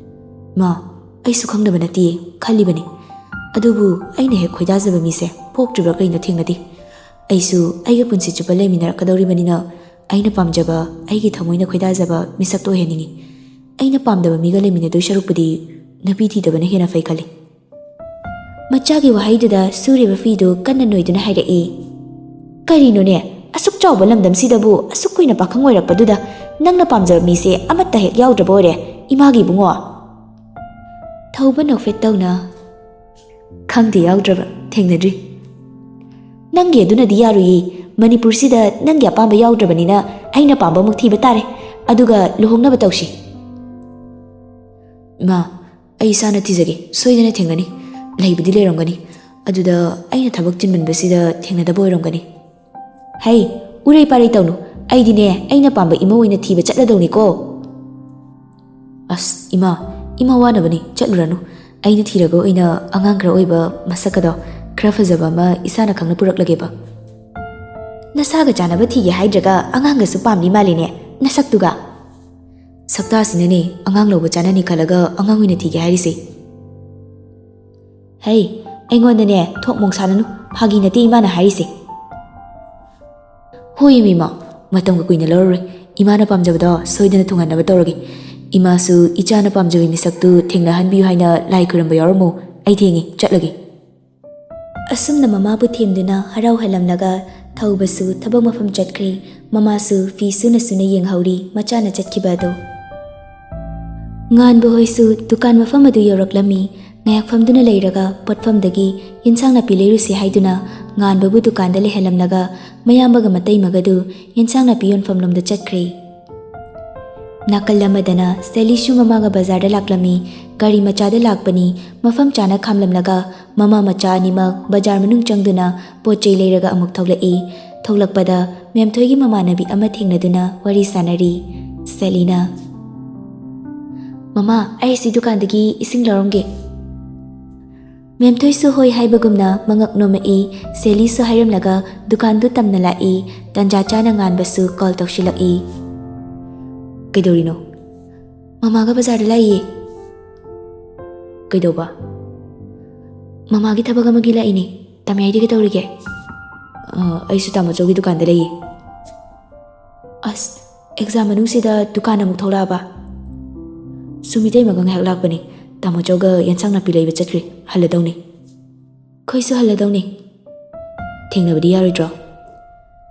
"ꯃꯥ, ꯑꯩꯁꯨ ꯈꯪꯗꯕ ꯅꯠꯇꯤꯌꯦ, ꯈꯜꯂꯤꯕꯅꯤ꯫ ꯑꯗꯨꯕꯨ ꯑꯩꯅ ꯍꯦꯛ ꯈꯣꯏꯗꯥꯖꯕ ꯃꯤꯁꯦ ꯄꯣꯛꯇ꯭ꯔꯤꯕ꯭ꯔꯥ ꯀꯩꯅꯣ ꯊꯦꯡꯅꯗꯦ꯫ ꯑꯩꯁꯨ ꯑꯩꯒ ꯄꯨꯟꯁꯤ ꯆꯨꯞꯄ ꯂꯩꯃꯤꯟꯅꯔꯛꯀꯗꯧꯔꯤꯕꯅꯤꯅ ꯑꯩꯅ ꯄꯥꯝꯖꯕ, ꯑꯩꯒꯤ ꯊꯃꯣꯏꯅ ꯈꯣꯏꯗꯥꯖꯕ ꯃꯤꯁꯛꯇꯣ ꯑꯣꯏꯍꯟꯅꯤꯡꯉꯤ꯫ ꯑꯩꯅ ꯄꯥꯝꯗꯕ ꯃꯤꯒ ꯂꯩꯃꯤꯟꯅꯗꯣꯏ ꯁꯔꯨꯛꯄꯨꯗꯤ ꯅꯨꯄꯤ ꯊꯤꯗꯕꯅ ꯍꯦꯟꯅ ꯐꯩ ꯈꯜꯂꯤ꯫" ꯃꯆꯥꯒꯤ ꯋꯥꯍꯩꯗꯨꯗ ꯁꯨꯔꯤꯕ ꯐꯤꯗꯨ ꯀꯟꯅ ꯅꯣꯏꯗꯨꯅ ꯍꯥꯏꯔꯛꯏ, "ꯀꯔꯤꯅꯣꯅꯦ, ꯑꯁꯨꯛ ꯆꯥꯎꯕ ꯂꯝꯗꯝꯁꯤꯗꯕꯨ ꯑꯁꯨꯛ ꯀꯨꯏꯅ ꯄꯥꯈꯪ ꯑꯣꯏꯔꯛꯄꯗꯨꯗ ꯅꯪꯅ ꯄꯥꯝꯖꯕ ꯃꯤꯁꯦ ꯑꯃꯠꯇ ꯍꯦꯛ ꯌꯥꯎꯗ꯭ꯔꯕ ꯑꯣꯏꯔꯦ, ꯏꯃꯥꯒꯤ ꯏꯕꯨꯡꯉꯣ?" ꯊꯧꯕ ꯅꯣꯛꯐꯦꯠ ꯇꯧꯅ, "ꯈꯪꯗꯦ, ꯌꯥꯎꯗ꯭ꯔꯕ, ꯊꯦꯡꯅꯗ꯭ꯔꯤ꯫" "ꯅꯪꯒꯤ ꯑꯗꯨꯅꯗꯤ ꯌꯥꯔꯣꯏꯌꯦ꯫ ꯃꯅꯤꯄꯨꯔꯁꯤꯗ ꯅꯪꯒꯤ ꯑꯄꯥꯝꯕ ꯌꯥꯎꯗ꯭ꯔꯕꯅꯤꯅ ꯑꯩꯅ ꯄꯥꯝꯕ ꯑꯃꯨꯛ ꯊꯤꯕ ꯇꯥꯔꯦ, ꯑꯗꯨꯒ ꯂꯨꯍꯣꯡꯅꯕ ꯇꯧꯁꯤ꯫" "ꯃꯥ, ꯑꯩ ꯏꯁꯥꯅ ꯊꯤꯖꯒꯦ, ꯁꯣꯏꯗꯅ ꯊꯦꯡꯅꯅꯤ꯫ ꯂꯩꯕꯨꯗꯤ ꯂꯩꯔꯝꯒꯅꯤ, ꯑꯗꯨꯗ ꯑꯩꯅ ꯊꯕꯛ ꯆꯤꯟꯃꯟꯕꯁꯤꯗ ꯊꯦꯡꯅꯗꯕ ꯑꯣꯏꯔꯝꯒꯅꯤ꯫" "ꯍꯩ, ꯎꯔꯩ ꯄꯥꯔꯩ ꯇꯧꯅꯨ꯫ ꯑꯩꯗꯤꯅꯦ, ꯑꯩꯅ ꯄꯥꯝꯕ ꯏꯃꯧ ꯑꯣꯏꯅ ꯊꯤꯕ ꯆꯠꯂꯗꯧꯅꯤꯀꯣ꯫" "ꯑꯁ, ꯏꯃꯥ, ꯏꯃꯥ ꯋꯥꯅꯕꯅꯤ, ꯆꯠꯂꯨꯔꯅꯨ꯫ ꯑꯩꯅ ꯊꯤꯔꯒ ꯑꯣꯏꯅ ꯑꯉꯥꯡ ꯈꯔ ꯑꯣꯏꯕ, ꯃꯁꯛꯀꯗꯣ ꯈꯔ ꯐꯖꯕ ꯑꯃ ꯏꯁꯥꯅ ꯈꯪꯅ ꯄꯨꯔꯛꯂꯒꯦꯕ꯫" ꯅꯁꯥꯒ ꯆꯥꯟꯅꯕ ꯊꯤꯒꯦ ꯍꯥꯏꯗ꯭ꯔꯒ ꯑꯉꯥꯡꯒꯁꯨ ꯄꯥꯝꯂꯤ ꯃꯥꯜꯂꯤꯅꯦ, ꯅꯁꯛꯇꯨꯒ꯫ ꯁꯛꯇꯥꯁꯤꯅꯅꯦ ꯑꯉꯥꯡ ꯂꯧꯕ ꯆꯥꯅꯅꯤ ꯈꯜꯂꯒ ꯑꯉꯥꯡ ꯑꯣꯏꯅ ꯊꯤꯒꯦ ꯍꯥꯏꯔꯤꯁꯦ꯫ ꯍꯩ, ꯑꯩꯉꯣꯟꯗꯅꯦ ꯊꯣꯛ ꯃꯣꯡ ꯁꯥꯅꯅꯨ, ꯐꯥꯒꯤ ꯅꯠꯇꯦ ꯏꯃꯥꯅ ꯍꯥꯏꯔꯤꯁꯦ꯫ ꯍꯣꯏ ꯏꯃꯥ, ꯃꯇꯝꯒ ꯀꯨꯏꯅ ꯂꯧꯔꯔꯣꯏ, ꯏꯃꯥꯅ ꯄꯥꯝꯖꯕꯗꯣ ꯁꯣꯏꯗꯅ ꯊꯨꯡꯍꯟꯅꯕ ꯇꯧꯔꯒꯦ꯫ ꯏꯃꯥꯁꯨ ꯏꯆꯥꯅ ꯄꯥꯝꯖꯕꯤ ꯃꯤꯁꯛꯇꯨ ꯊꯦꯡꯅꯍꯟꯕꯤꯌꯨ ꯍꯥꯏꯅ ꯂꯥꯏ ꯈꯨꯔꯝꯕ ꯌꯥꯎꯔꯝꯃꯣ꯫ ꯑꯩ ꯊꯦꯡꯉꯤ, ꯆꯠꯂꯒꯦ꯫ ꯑꯁꯨꯝꯅ ꯃꯃꯥꯕꯨ ꯊꯦꯝꯗꯨꯅ ꯍꯔꯥꯎꯍꯜꯂꯝꯂꯒ ꯊꯧꯕꯁꯨ ꯊꯕꯛ ꯃꯐꯝ ꯆꯠꯈ꯭ꯔꯦ꯫ ꯃꯃꯥꯁꯨ ꯐꯤ ꯁꯨꯅ ꯁꯨꯅ ꯌꯦꯡꯍꯧꯔꯤ ꯃꯆꯥꯅ ꯆꯠꯈꯤꯕ ꯑꯗꯨ꯫ ꯉꯥꯟꯕ ꯍꯣꯏꯁꯨ ꯗꯨꯀꯥꯟ ꯃꯐꯝ ꯑꯗꯨ ꯌꯧꯔꯛꯂꯝꯃꯤ꯫ ꯉꯥꯏꯍꯥꯛ ꯐꯝꯗꯨꯅ ꯂꯩꯔꯒ ꯄꯣꯠꯐꯝꯗꯒꯤ ꯌꯦꯟꯁꯥꯡ ꯅꯥꯄꯤ ꯂꯩꯔꯨꯁꯤ ꯍꯥꯏꯗꯨꯅ ꯉꯥꯟꯕꯕꯨ ꯗꯨꯀꯥꯟꯗ ꯂꯩꯍꯜꯂꯝꯂꯒ ꯃꯌꯥꯝꯕꯒ ꯃꯇꯩꯃꯒꯗꯨ ꯌꯦꯟꯁꯥꯡ ꯅꯥꯄꯤ ꯌꯣꯟꯐꯝ ꯂꯣꯝꯗ ꯆꯠꯈ꯭ꯔꯦ꯫ ꯅꯥꯀꯜ ꯑꯃꯗꯅ ꯁꯦꯂꯤꯁꯨ ꯃꯃꯥꯒ ꯕꯖꯥꯔꯗ ꯂꯥꯛꯂꯝꯃꯤ꯫ ꯒꯥꯔꯤ ꯃꯆꯥꯗ ꯂꯥꯛꯄꯅꯤ꯫ ꯃꯐꯝ ꯆꯥꯅ ꯈꯥꯝꯂꯝꯂꯒ ꯃꯃꯥ ꯃꯆꯥ ꯑꯅꯤꯃꯛ ꯕꯖꯥꯔ ꯃꯅꯨꯡ ꯆꯪꯗꯨꯅ ꯄꯣꯠ ꯆꯩ ꯂꯩꯔꯒ ꯑꯃꯨꯛ ꯊꯣꯛꯂꯛꯏ꯫ ꯊꯣꯛꯂꯛꯄꯗ ꯃꯦꯝꯊꯣꯏꯒꯤ ꯃꯃꯥꯟꯅꯕꯤ ꯑꯃ ꯊꯦꯡꯅꯗꯨꯅ ꯋꯥꯔꯤ ꯁꯥꯟꯅꯔꯤ꯫ ꯁꯦꯂꯤꯅ, "ꯃꯃꯥ, ꯑꯩ ꯁꯤ ꯗꯨꯀꯥꯟꯗꯒꯤ ꯏꯁꯤꯡ ꯂꯧꯔꯝꯒꯦ꯫" ꯃꯦꯝꯊꯣꯏꯁꯨ ꯍꯣꯏ ꯍꯥꯏꯕꯒꯨꯝꯅ ꯃꯉꯛ ꯅꯣꯝꯃꯛꯏ꯫ ꯁꯦꯂꯤꯁꯨ ꯍꯥꯏꯔꯝꯂꯒ ꯗꯨꯀꯥꯟꯗꯨ ꯇꯝꯅ ꯂꯥꯛꯏ꯫ ꯇꯟꯖꯥ ꯆꯥꯅ ꯉꯥꯟꯕꯁꯨ ꯀꯣꯜ ꯇꯧꯁꯤꯜꯂꯛꯏ꯫ "ꯀꯩꯗꯧꯔꯤꯅꯣ?" "ꯃꯃꯥꯒ ꯕꯖꯥꯔꯗ ꯂꯥꯛꯏꯌꯦ꯫" "ꯀꯩꯗꯧꯕ?" "ꯃꯃꯥꯒꯤ ꯊꯕꯛ ꯑꯃꯒꯤ ꯂꯥꯛꯏꯅꯦ꯫ ꯇꯥꯃꯌꯥꯏꯗꯤ ꯀꯩꯗꯧꯔꯤꯒꯦ?" "ꯑ, ꯑꯩꯁꯨ ꯇꯥꯃꯣꯆꯧꯒꯤ ꯗꯨꯀꯥꯟꯗ ꯂꯩꯌꯦ꯫" "ꯑꯁ, ꯑꯦꯛꯖꯥꯝ ꯃꯅꯨꯡꯁꯤꯗ ꯗꯨꯀꯥꯟ ꯑꯃꯨꯛ ꯊꯣꯛꯂꯛꯑꯕ?" "ꯁꯨꯃꯤꯇꯩꯃꯒ ꯉꯥꯏꯍꯥꯛ ꯂꯥꯛꯄꯅꯦ꯫ ꯇꯥꯃꯣꯆꯧꯒ ꯌꯦꯟꯁꯥꯡ ꯅꯥꯄꯤ ꯂꯩꯕ ꯆꯠꯈ꯭ꯔꯤ꯫ ꯍꯜꯂꯗꯧꯅꯦ꯫" "ꯑꯩꯈꯣꯏꯁꯨ ꯍꯜꯂꯗꯧꯅꯦ꯫" "ꯊꯦꯡꯅꯕꯗꯤ ꯌꯥꯔꯣꯏꯗ꯭ꯔꯣ?"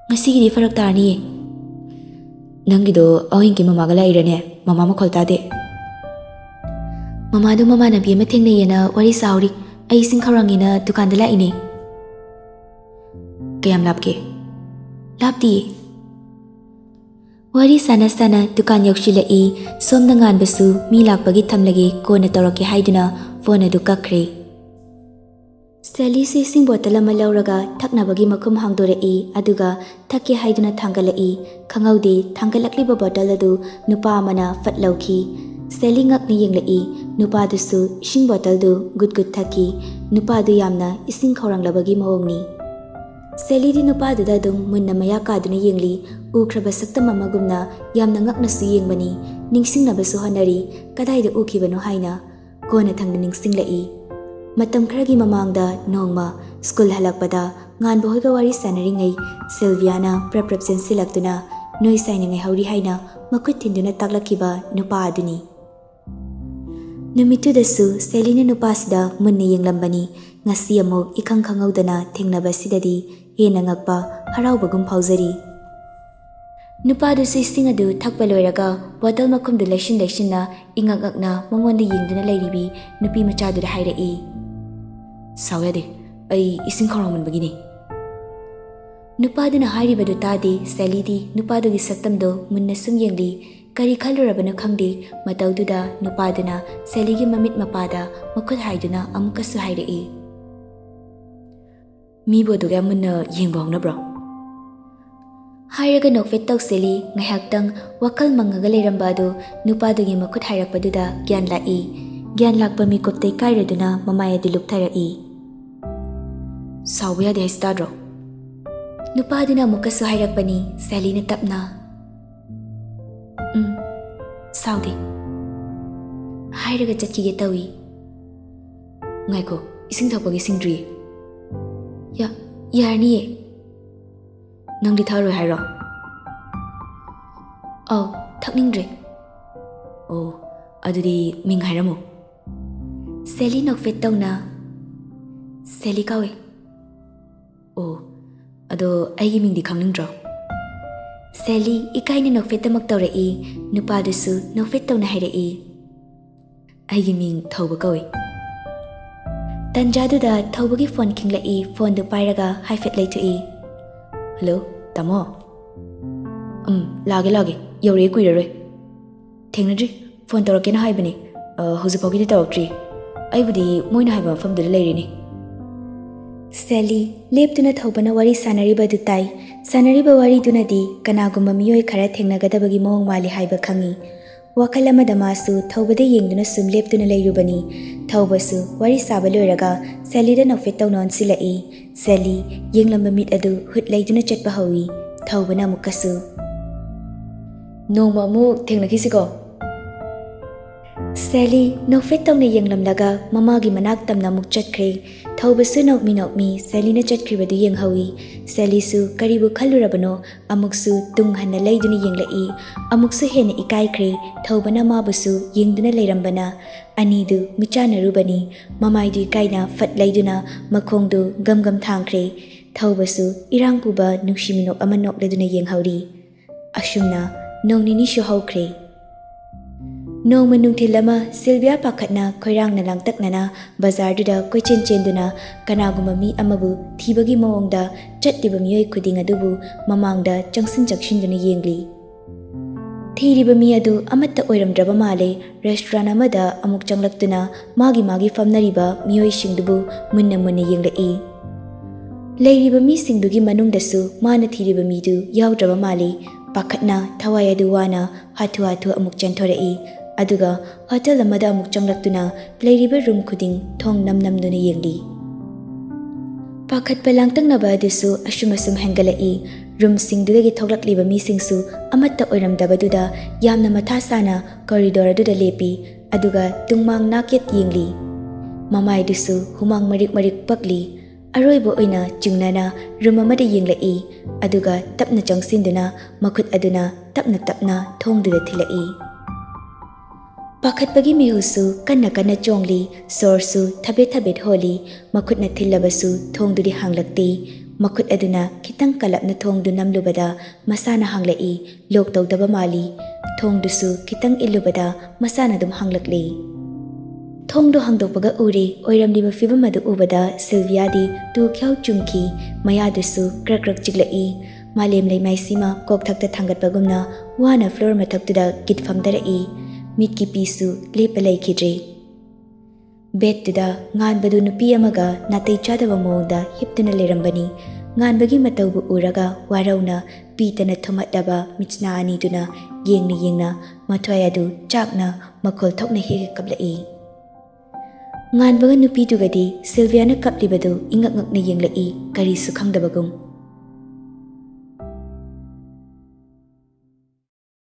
"ꯉꯁꯤꯒꯤꯗꯤ ꯐꯔꯛ ꯇꯥꯔꯅꯤꯌꯦ꯫" "ꯅꯪꯒꯤꯗꯣ ꯑꯍꯤꯡꯒꯤ ꯃꯃꯥꯒ ꯂꯥꯛꯏꯔꯅꯦ? ꯃꯃꯥ ꯃꯈꯣꯜ ꯇꯥꯗꯦ꯫" "ꯃꯃꯥꯗꯣ ꯃꯃꯥꯟꯅꯕꯤ ꯑꯃ ꯊꯦꯡꯅꯩꯌꯦꯅ ꯋꯥꯔꯤ ꯁꯥꯍꯧꯔꯤ꯫ ꯑꯩ ꯏꯁꯤꯡ ꯈꯧꯔꯥꯡꯉꯦꯅ ꯗꯨꯀꯥꯟꯗ ꯂꯥꯛꯏꯅꯦ꯫" "ꯀꯌꯥꯝ ꯂꯥꯞꯀꯦ?" "ꯂꯥꯞꯇꯤꯌꯦ꯫" ꯋꯥꯔꯤ ꯁꯥꯟꯅ ꯁꯥꯟꯅ ꯗꯨꯀꯥꯟ ꯌꯧꯁꯤꯜꯂꯛꯏ꯫ ꯁꯣꯝꯗ ꯉꯥꯟꯕꯁꯨ ꯃꯤ ꯂꯥꯛꯄꯒꯤ ꯊꯝꯂꯒꯦ, ꯀꯣꯟꯅ ꯇꯧꯔꯛꯀꯦ ꯍꯥꯏꯗꯨꯅ ꯐꯣꯟ ꯑꯗꯨ ꯀꯛꯈ꯭ꯔꯦ꯫ ꯁꯦꯂꯤꯁꯨ ꯏꯁꯤꯡ ꯕꯣꯇꯜ ꯑꯃ ꯂꯧꯔꯒ ꯊꯛꯅꯕꯒꯤ ꯃꯈꯨꯝ ꯍꯥꯡꯗꯣꯔꯛꯏ, ꯑꯗꯨꯒ ꯊꯛꯀꯦ ꯍꯥꯏꯗꯨꯅ ꯊꯥꯡꯒꯠꯂꯛꯏ꯫ ꯈꯪꯍꯧꯗꯦ, ꯊꯥꯡꯒꯠꯂꯛꯂꯤꯕ ꯕꯣꯇꯜ ꯑꯗꯨ ꯅꯨꯄꯥ ꯑꯃꯅ ꯐꯠ ꯂꯧꯈꯤ꯫ ꯁꯦꯂꯤ ꯉꯛꯅ ꯌꯦꯡꯂꯛꯏ꯫ ꯅꯨꯄꯥꯗꯨꯁꯨ ꯏꯁꯤꯡ ꯕꯣꯇꯜꯗꯨ ꯒꯨꯠ ꯒꯨꯠ ꯊꯛꯈꯤ꯫ ꯅꯨꯄꯥꯗꯨ ꯌꯥꯝꯅ ꯏꯁꯤꯡ ꯈꯧꯔꯥꯡꯂꯕꯒꯤ ꯃꯑꯣꯡꯅꯤ꯫ ꯁꯦꯂꯤꯗꯤ ꯅꯨꯄꯥꯗꯨꯗ ꯑꯗꯨꯝ ꯃꯨꯟꯅ ꯃꯌꯥ ꯀꯥꯗꯨꯅ ꯌꯦꯡꯂꯤ꯫ ꯎꯈ꯭ꯔꯕ ꯁꯛꯇꯝ ꯑꯃꯒꯨꯝꯅ ꯌꯥꯝꯅ ꯉꯛꯅꯁꯨ ꯌꯦꯡꯕꯅꯤ꯫ ꯅꯤꯡꯁꯤꯡꯅꯕꯁꯨ ꯍꯣꯠꯅꯔꯤ, ꯀꯗꯥꯏꯗ ꯎꯈꯤꯕꯅꯣ ꯍꯥꯏꯅ꯫ ꯀꯣꯟꯅ ꯊꯪꯅ ꯅꯤꯡꯁꯤꯡꯂꯛꯏ꯫ ꯃꯇꯝ ꯈꯔꯒꯤ ꯃꯃꯥꯡꯗ ꯅꯣꯡꯃ ꯁ꯭ꯀꯨꯜ ꯍꯜꯂꯛꯄꯗ ꯉꯥꯟꯕ ꯍꯣꯏꯒ ꯋꯥꯔꯤ ꯁꯥꯟꯅꯔꯤꯉꯩ ꯁꯤꯜꯚꯤꯌꯥꯅ ꯄ꯭ꯔꯞ ꯄ꯭ꯔꯞ ꯆꯦꯟꯁꯤꯜꯂꯛꯇꯨꯅ ꯅꯣꯏ ꯁꯥꯏꯅ ꯉꯥꯏꯍꯧꯔꯤ ꯍꯥꯏꯅ ꯃꯈꯨꯠ ꯊꯤꯟꯗꯨꯅ ꯇꯥꯛꯂꯛꯈꯤꯕ ꯅꯨꯄꯥ ꯑꯗꯨꯅꯤ꯫ ꯅꯨꯃꯤꯠꯇꯨꯗꯁꯨ ꯁꯦꯂꯤꯅ ꯅꯨꯄꯥꯁꯤꯗ ꯃꯨꯟꯅ ꯌꯦꯡꯂꯝꯕꯅꯤ꯫ ꯉꯁꯤ ꯑꯃꯨꯛ ꯏꯈꯪ ꯈꯪꯍꯧꯗꯅ ꯊꯦꯡꯅꯕꯁꯤꯗꯗꯤ ꯍꯦꯟꯅ ꯉꯛꯄ, ꯍꯔꯥꯎꯕꯒꯨꯝ ꯐꯥꯎꯖꯔꯤ꯫ ꯅꯨꯄꯥꯗꯨꯁꯨ ꯏꯁꯤꯡ ꯑꯗꯨ ꯊꯛꯄ ꯂꯣꯏꯔꯒ ꯕꯣꯇꯜ ꯃꯈꯨꯝꯗꯨ ꯂꯩꯁꯤꯟ ꯂꯩꯁꯤꯟꯅ ꯏꯉꯛ ꯉꯛꯅ ꯃꯉꯣꯟꯗ ꯌꯦꯡꯗꯨꯅ ꯂꯩꯔꯤꯕꯤ ꯅꯨꯄꯤ ꯃꯆꯥꯗꯨꯗ ꯍꯥꯏꯔꯛꯏ, "ꯁꯥꯎ ꯌꯥꯗꯦ, ꯑꯩ ꯏꯁꯤꯡ ꯈꯧꯔꯥꯡꯃꯟꯕꯒꯤꯅꯤ꯫" ꯅꯨꯄꯥꯗꯨꯅ ꯍꯥꯏꯔꯤꯕꯗꯨ ꯇꯥꯗꯦ ꯁꯦꯂꯤꯗꯤ ꯅꯨꯄꯥꯗꯨꯒꯤ ꯁꯛꯇꯝꯗꯣ ꯃꯨꯟꯅ ꯁꯨꯝ ꯌꯦꯡꯂꯤ꯫ ꯀꯔꯤ ꯈꯜꯂꯨꯔꯕꯅꯣ ꯈꯪꯗꯦ, ꯃꯇꯧꯗꯨꯗ ꯅꯨꯄꯥꯗꯨꯅ ꯁꯦꯂꯤꯒꯤ ꯃꯃꯤꯠ ꯃꯄꯥꯗ ꯃꯈꯨꯠ ꯍꯥꯏꯗꯨꯅ ꯑꯃꯨꯛꯀꯁꯨ ꯍꯥꯏꯔꯛꯏ, "ꯃꯤꯕꯨ ꯑꯗꯨꯛ ꯌꯥꯝ ꯃꯨꯟꯅ ꯌꯦꯡꯕ ꯍꯧꯅꯕ꯭ꯔꯣ?" ꯍꯥꯏꯔꯒ ꯅꯣꯛꯐꯦꯠ ꯇꯧ ꯁꯦꯂꯤ ꯉꯥꯏꯍꯥꯛꯇꯪ ꯋꯥꯈꯜ ꯃꯪꯉꯒ ꯂꯩꯔꯝꯕ ꯑꯗꯨ ꯅꯨꯄꯥꯗꯨꯒꯤ ꯃꯈꯨꯠ ꯍꯥꯏꯔꯛꯄꯗꯨꯗ ꯒ꯭ꯌꯥꯟ ꯂꯥꯛꯏ꯫ ꯒ꯭ꯌꯥꯟ ꯂꯥꯛꯄ ꯃꯤꯀꯨꯞꯇ ꯏꯀꯥꯏꯔꯗꯨꯅ ꯃꯃꯥꯏ ꯑꯗꯨ ꯂꯨꯞꯊꯔꯛꯏ꯫ "ꯁꯥꯎꯕ ꯌꯥꯗꯦ ꯍꯥꯏꯁꯤ ꯇꯥꯗ꯭ꯔꯣ?" ꯅꯨꯄꯥꯗꯨꯅ ꯑꯃꯨꯛꯀꯁꯨ ꯍꯥꯏꯔꯛꯄꯅꯤ ꯁꯦꯂꯤꯅ ꯇꯞꯅ꯫ "ꯎꯝ, ꯁꯥꯎꯗꯦ," ꯍꯥꯏꯔꯒ ꯆꯠꯈꯤꯒꯦ ꯇꯧꯏ꯫ "ꯉꯥꯏꯈꯣ, ꯏꯁꯤꯡ ꯊꯛꯄꯒꯤ ꯁꯤꯡꯗ꯭ꯔꯤ꯫" "ꯌꯥ-, ꯌꯥꯔꯅꯤꯌꯦ꯫" "ꯅꯪꯗꯤ ꯊꯛꯑꯔꯣꯏ ꯍꯥꯏꯔꯣ?" "ꯑꯧ, ꯊꯛꯅꯤꯡꯗ꯭ꯔꯦ꯫" "ꯑꯣ, ꯑꯗꯨꯗꯤ ꯃꯤꯡ ꯍꯥꯏꯔꯝꯃꯨ꯫" ꯁꯦꯂꯤ ꯅꯣꯛꯐꯦꯠ ꯇꯧꯅ꯫ "ꯁꯦꯂꯤ ꯀꯧꯏ꯫" "ꯑꯣ, ꯑꯗꯣ ꯑꯩꯒꯤ ꯃꯤꯡꯗꯤ ꯈꯪꯅꯤꯡꯗ꯭ꯔꯣ?" ꯁꯦꯂꯤ ꯏꯀꯥꯏꯅ ꯅꯣꯛꯐꯦꯠꯇꯃꯛ ꯇꯧꯔꯛꯏ꯫ ꯅꯨꯄꯥꯗꯨꯁꯨ ꯅꯣꯛꯐꯦꯠ ꯇꯧꯅ ꯍꯥꯏꯔꯛꯏ, "ꯑꯩꯒꯤ ꯃꯤꯡ ꯊꯧꯕ ꯀꯧꯏ꯫" ꯇꯟꯖꯥꯗꯨꯗ ꯊꯧꯕꯒꯤ ꯐꯣꯟ ꯈꯤꯡꯂꯛꯏ꯫ ꯐꯣꯟꯗꯨ ꯄꯥꯏꯔꯒ ꯍꯥꯏꯐꯦꯠ ꯂꯩꯊꯣꯛꯏ꯫ "ꯍꯜꯂꯣ, ꯇꯥꯃꯣ꯫" "ꯎꯝ, ꯂꯥꯛꯑꯒꯦ, ꯂꯥꯛꯑꯒꯦ꯫ ꯌꯧꯔꯛꯑꯦ, ꯀꯨꯏꯔꯔꯣꯏ꯫" "ꯊꯦꯡꯅꯗ꯭ꯔꯤ꯫ ꯐꯣꯟ ꯇꯧꯔꯛꯀꯦꯅ ꯍꯥꯏꯕꯅꯤ꯫ ꯑ, ꯍꯧꯖꯤꯛꯐꯥꯎꯒꯤꯗꯤ ꯇꯧꯔꯛꯇ꯭ꯔꯤ꯫ ꯑꯩꯕꯨꯗꯤ ꯃꯣꯏꯅ ꯍꯥꯏꯕ ꯃꯐꯝꯗꯨꯗ ꯂꯩꯔꯤꯅꯤ꯫" ꯁꯦꯂꯤ ꯂꯦꯞꯇꯨꯅ ꯊꯧꯕꯅ ꯋꯥꯔꯤ ꯁꯥꯟꯅꯔꯤꯕ ꯑꯗꯨ ꯇꯥꯏ꯫ ꯁꯥꯟꯅꯔꯤꯕ ꯋꯥꯔꯤꯗꯨꯅꯗꯤ ꯀꯅꯥꯒꯨꯝꯕ ꯃꯤꯑꯣꯏ ꯈꯔ ꯊꯦꯡꯅꯒꯗꯕꯒꯤ ꯃꯑꯣꯡ ꯃꯥꯜꯂꯤ ꯍꯥꯏꯕ ꯈꯪꯏ꯫ ꯋꯥꯈꯜ ꯑꯃꯗ ꯃꯥꯁꯨ ꯊꯧꯕꯗ ꯌꯦꯡꯗꯨꯅ ꯁꯨꯝ ꯂꯦꯞꯇꯨꯅ ꯂꯩꯔꯨꯕꯅꯤ꯫ ꯊꯧꯕꯁꯨ ꯋꯥꯔꯤ ꯁꯥꯕ ꯂꯣꯏꯔꯒ ꯁꯦꯂꯤꯗ ꯅꯣꯛꯐꯦꯠ ꯇꯧꯅ ꯑꯣꯟꯁꯤꯜꯂꯛꯏ꯫ ꯁꯦꯂꯤ ꯌꯦꯡꯂꯝꯕ ꯃꯤꯠ ꯑꯗꯨ ꯍꯨꯠ ꯂꯩꯗꯨꯅ ꯆꯠꯄ ꯍꯧꯏ꯫ ꯊꯧꯕꯅ ꯑꯃꯨꯛꯀꯁꯨ, "ꯅꯣꯡꯃ ꯑꯃꯨꯛ ꯊꯦꯡꯅꯈꯤꯁꯤꯀꯣ?" ꯁꯦꯂꯤ ꯅꯣꯛꯐꯦꯠ ꯇꯧꯅ ꯌꯦꯡꯂꯝꯂꯒ ꯃꯃꯥꯒꯤ ꯃꯅꯥꯛ ꯇꯝꯅ ꯑꯃꯨꯛ ꯆꯠꯈ꯭ꯔꯦ꯫ ꯊꯧꯕꯁꯨ ꯅꯣꯛꯃꯤ ꯅꯣꯛꯃꯤ ꯁꯦꯂꯤꯅ ꯆꯠꯈ꯭ꯔꯤꯕꯗꯨ ꯌꯦꯡꯍꯧꯏ꯫ ꯁꯦꯂꯤꯁꯨ ꯀꯔꯤꯕꯨ ꯈꯜꯂꯨꯔꯕꯅꯣ, ꯑꯃꯨꯛꯁꯨ ꯇꯨꯡ ꯍꯟꯅ ꯂꯩꯗꯨꯅ ꯌꯦꯡꯂꯛꯏ꯫ ꯑꯃꯨꯛꯁꯨ ꯍꯦꯟꯅ ꯏꯀꯥꯏꯈ꯭ꯔꯦ꯫ ꯊꯧꯕꯅ ꯃꯥꯕꯨꯁꯨ ꯌꯦꯡꯗꯨꯅ ꯂꯩꯔꯝꯕꯅ꯫ ꯑꯅꯤꯗꯨ ꯃꯤꯠꯆꯥꯟꯅꯔꯨꯕꯅꯤ꯫ ꯃꯃꯥꯏꯗꯨ ꯏꯀꯥꯏꯅ ꯐꯠ ꯂꯩꯗꯨꯅ ꯃꯈꯣꯡꯗꯨ ꯒꯝ ꯒꯝ ꯊꯥꯡꯈ꯭ꯔꯦ꯫ ꯊꯧꯕꯁꯨ ꯏꯔꯥꯡ ꯄꯨꯕ ꯅꯨꯡꯁꯤ ꯃꯤꯅꯣꯛ ꯑꯃ ꯅꯣꯛꯂꯗꯨꯅ ꯌꯦꯡꯍꯧꯔꯤ꯫ ꯑꯁꯨꯝꯅ ꯅꯣꯡ ꯅꯤꯅꯤꯁꯨ ꯍꯧꯈ꯭ꯔꯦ꯫ ꯅꯣꯡꯃ ꯅꯨꯡꯊꯤꯜ ꯑꯃ ꯁꯤꯜꯚꯤꯌꯥ ꯄꯥꯈꯠꯅ ꯈꯣꯏꯔꯥꯡꯅ ꯂꯥꯡꯇꯛꯅꯅ ꯕꯖꯥꯔꯗꯨꯗ ꯀꯣꯏꯆꯦꯟ ꯆꯦꯟꯗꯨꯅ ꯀꯅꯥꯒꯨꯝꯕ ꯃꯤ ꯑꯃꯕꯨ ꯊꯤꯕꯒꯤ ꯃꯑꯣꯡꯗ ꯆꯠꯂꯤꯕ ꯃꯤꯑꯣꯏ ꯈꯨꯗꯤꯡ ꯑꯗꯨꯕꯨ ꯃꯃꯥꯡꯗ ꯆꯪꯁꯤꯟ ꯆꯪꯁꯤꯟꯗꯨꯅ ꯌꯦꯡꯂꯤ꯫ ꯊꯤꯔꯤꯕ ꯃꯤ ꯑꯗꯨ ꯑꯃꯠꯇ ꯑꯣꯏꯔꯝꯗ꯭ꯔꯕ ꯃꯥꯜꯂꯦ꯫ ꯔꯦꯁꯇꯨꯔꯥꯟ ꯑꯃꯗ ꯑꯃꯨꯛ ꯆꯪꯂꯛꯇꯨꯅ ꯃꯥꯒꯤ ꯃꯥꯒꯤ ꯐꯝꯅꯔꯤꯕ ꯃꯤꯑꯣꯏꯁꯤꯡꯗꯨꯕꯨ ꯃꯨꯟꯅ ꯃꯨꯟꯅ ꯌꯦꯡꯂꯛꯏ꯫ ꯂꯩꯔꯤꯕ ꯃꯤꯁꯤꯡꯗꯨꯒꯤ ꯃꯅꯨꯡꯗꯁꯨ ꯃꯥꯅ ꯊꯤꯔꯤꯕ ꯃꯤꯗꯨ ꯌꯥꯎꯗ꯭ꯔꯕ ꯃꯥꯜꯂꯤ꯫ ꯄꯥꯈꯠꯅ ꯊꯋꯥꯏ ꯑꯗꯨ ꯋꯥꯅ ꯍꯥꯊꯨ ꯍꯥꯊꯨ ꯑꯃꯨꯛ ꯆꯦꯟꯊꯣꯔꯛꯏ꯫ ꯑꯗꯨꯒ ꯍꯣꯇꯦꯜ ꯑꯃꯗ ꯑꯃꯨꯛ ꯆꯪꯂꯛꯇꯨꯅ ꯂꯩꯔꯤꯕ ꯔꯨꯝ ꯈꯨꯗꯤꯡ ꯊꯣꯡ ꯅꯝ ꯅꯝꯗꯨꯅ ꯌꯦꯡꯂꯤ꯫ ꯄꯥꯈꯠꯄ ꯂꯥꯡꯇꯛꯅꯕ ꯑꯗꯨꯁꯨ ꯑꯁꯨꯝ ꯑꯁꯨꯝ ꯍꯦꯟꯒꯠꯂꯛꯏ꯫ ꯔꯨꯝꯁꯤꯡꯗꯨꯗꯒꯤ ꯊꯣꯛꯂꯛꯂꯤꯕ ꯃꯤꯁꯤꯡꯁꯨ ꯑꯃꯠꯇ ꯑꯣꯏꯔꯝꯗꯕꯗꯨꯗ ꯌꯥꯝꯅ ꯃꯊꯥ ꯁꯥꯅ ꯀꯣꯔꯤꯗꯣꯔ ꯑꯗꯨꯗ ꯂꯦꯞꯄꯤ꯫ ꯑꯗꯨꯒ ꯇꯨꯡꯃꯥꯡ ꯅꯥꯛꯌꯦꯠ ꯌꯦꯡꯂꯤ꯫ ꯃꯃꯥꯏꯗꯨꯁꯨ ꯍꯨꯃꯥꯡ ꯃꯔꯤꯛ ꯃꯔꯤꯛ ꯄꯛꯂꯤ꯫ ꯑꯔꯣꯏꯕ ꯑꯣꯏꯅ ꯆꯤꯡꯅꯅ ꯔꯨꯝ ꯑꯃꯗ ꯌꯦꯡꯂꯛꯏ꯫ ꯑꯗꯨꯒ ꯇꯞꯅ ꯆꯪꯁꯤꯟꯗꯨꯅ ꯃꯈꯨꯠ ꯑꯗꯨꯅ ꯇꯞꯅ ꯇꯞꯅ ꯊꯣꯡꯗꯨꯗ ꯊꯤꯜꯂꯛꯏ꯫ ꯄꯥꯈꯠꯄꯒꯤ ꯃꯤꯍꯨꯁꯨ ꯀꯟꯅ ꯀꯟꯅ ꯆꯣꯡꯂꯤ, ꯁꯣꯔꯁꯨ ꯊꯕꯦꯠ ꯊꯕꯦꯠ ꯍꯣꯜꯂꯤ꯫ ꯃꯈꯨꯠꯅ ꯊꯤꯜꯂꯕꯁꯨ ꯊꯣꯡꯗꯨꯗꯤ ꯍꯥꯡꯂꯛꯇꯦ꯫ ꯃꯈꯨꯠ ꯑꯗꯨꯅ ꯈꯤꯇꯪ ꯀꯜꯂꯞꯅ ꯊꯣꯡꯗꯨ ꯅꯝꯂꯨꯕꯗ ꯃꯁꯥꯅ ꯍꯥꯡꯂꯛꯏ꯫ ꯂꯣꯛ ꯇꯧꯗꯕ ꯃꯥꯜꯂꯤ꯫ ꯊꯣꯡꯗꯨꯁꯨ ꯈꯤꯇꯪ ꯏꯜꯂꯨꯕꯗ ꯃꯁꯥꯅ ꯑꯗꯨꯝ ꯍꯥꯡꯂꯛꯂꯤ꯫ ꯊꯣꯡꯗꯨ ꯍꯥꯡꯗꯣꯛꯄꯒ ꯎꯔꯦ꯫ ꯑꯣꯏꯔꯝꯂꯤꯕ ꯐꯤꯕꯝ ꯑꯗꯨ ꯎꯕꯗ ꯁꯤꯜꯚꯤꯌꯥꯗꯤ ꯇꯨ ꯈ꯭ꯌꯥꯎ ꯆꯨꯡꯈꯤ꯫ ꯃꯌꯥꯗꯨꯁꯨ ꯀ꯭ꯔꯛ ꯀ꯭ꯔꯛ ꯆꯤꯛꯂꯛꯏ꯫ ꯃꯥꯂꯦꯝ ꯂꯩꯃꯥꯏꯁꯤꯃ ꯀꯣꯛꯊꯛꯇ ꯊꯥꯡꯒꯠꯄꯒꯨꯝꯅ ꯋꯥꯅ ꯐ꯭ꯂꯣꯔ ꯃꯊꯛꯇꯨꯗ ꯀꯤꯠ ꯐꯝꯗꯔꯛꯏ꯫ ꯃꯤꯠꯀꯤ ꯄꯤꯁꯨ ꯂꯦꯞꯄ ꯂꯩꯈꯤꯗ꯭ꯔꯦ꯫ ꯕꯦꯗꯇꯨꯗ ꯉꯥꯟꯕꯗꯨ ꯅꯨꯄꯤ ꯑꯃꯒ ꯅꯥꯇꯩ ꯆꯥꯗꯕ ꯃꯑꯣꯡꯗ ꯍꯤꯞꯇꯨꯅ ꯂꯩꯔꯝꯕꯅꯤ꯫ ꯉꯥꯟꯕꯒꯤ ꯃꯇꯧꯕꯨ ꯎꯔꯒ ꯋꯥꯔꯧꯅ ꯄꯤꯇꯅ ꯊꯨꯝꯍꯠꯂꯕ ꯃꯤꯠꯁꯅꯥ ꯑꯅꯤꯗꯨꯅ ꯌꯦꯡꯅ ꯌꯦꯡꯅ ꯃꯊ꯭ꯋꯥꯏ ꯑꯗꯨ ꯆꯥꯛꯅ ꯃꯈꯣꯜ ꯊꯣꯛꯅ ꯍꯦꯛ ꯍꯦꯛ ꯀꯞꯂꯛꯏ꯫ ꯉꯥꯟꯕꯒ ꯅꯨꯄꯤꯗꯨꯒꯗꯤ ꯁꯤꯜꯚꯤꯌꯥꯅ ꯀꯞꯂꯤꯕꯗꯨ ꯏꯉꯛ ꯉꯛꯅ ꯌꯦꯡꯂꯛꯏ, ꯀꯔꯤꯁꯨ ꯈꯪꯗꯕꯒꯨꯝ꯫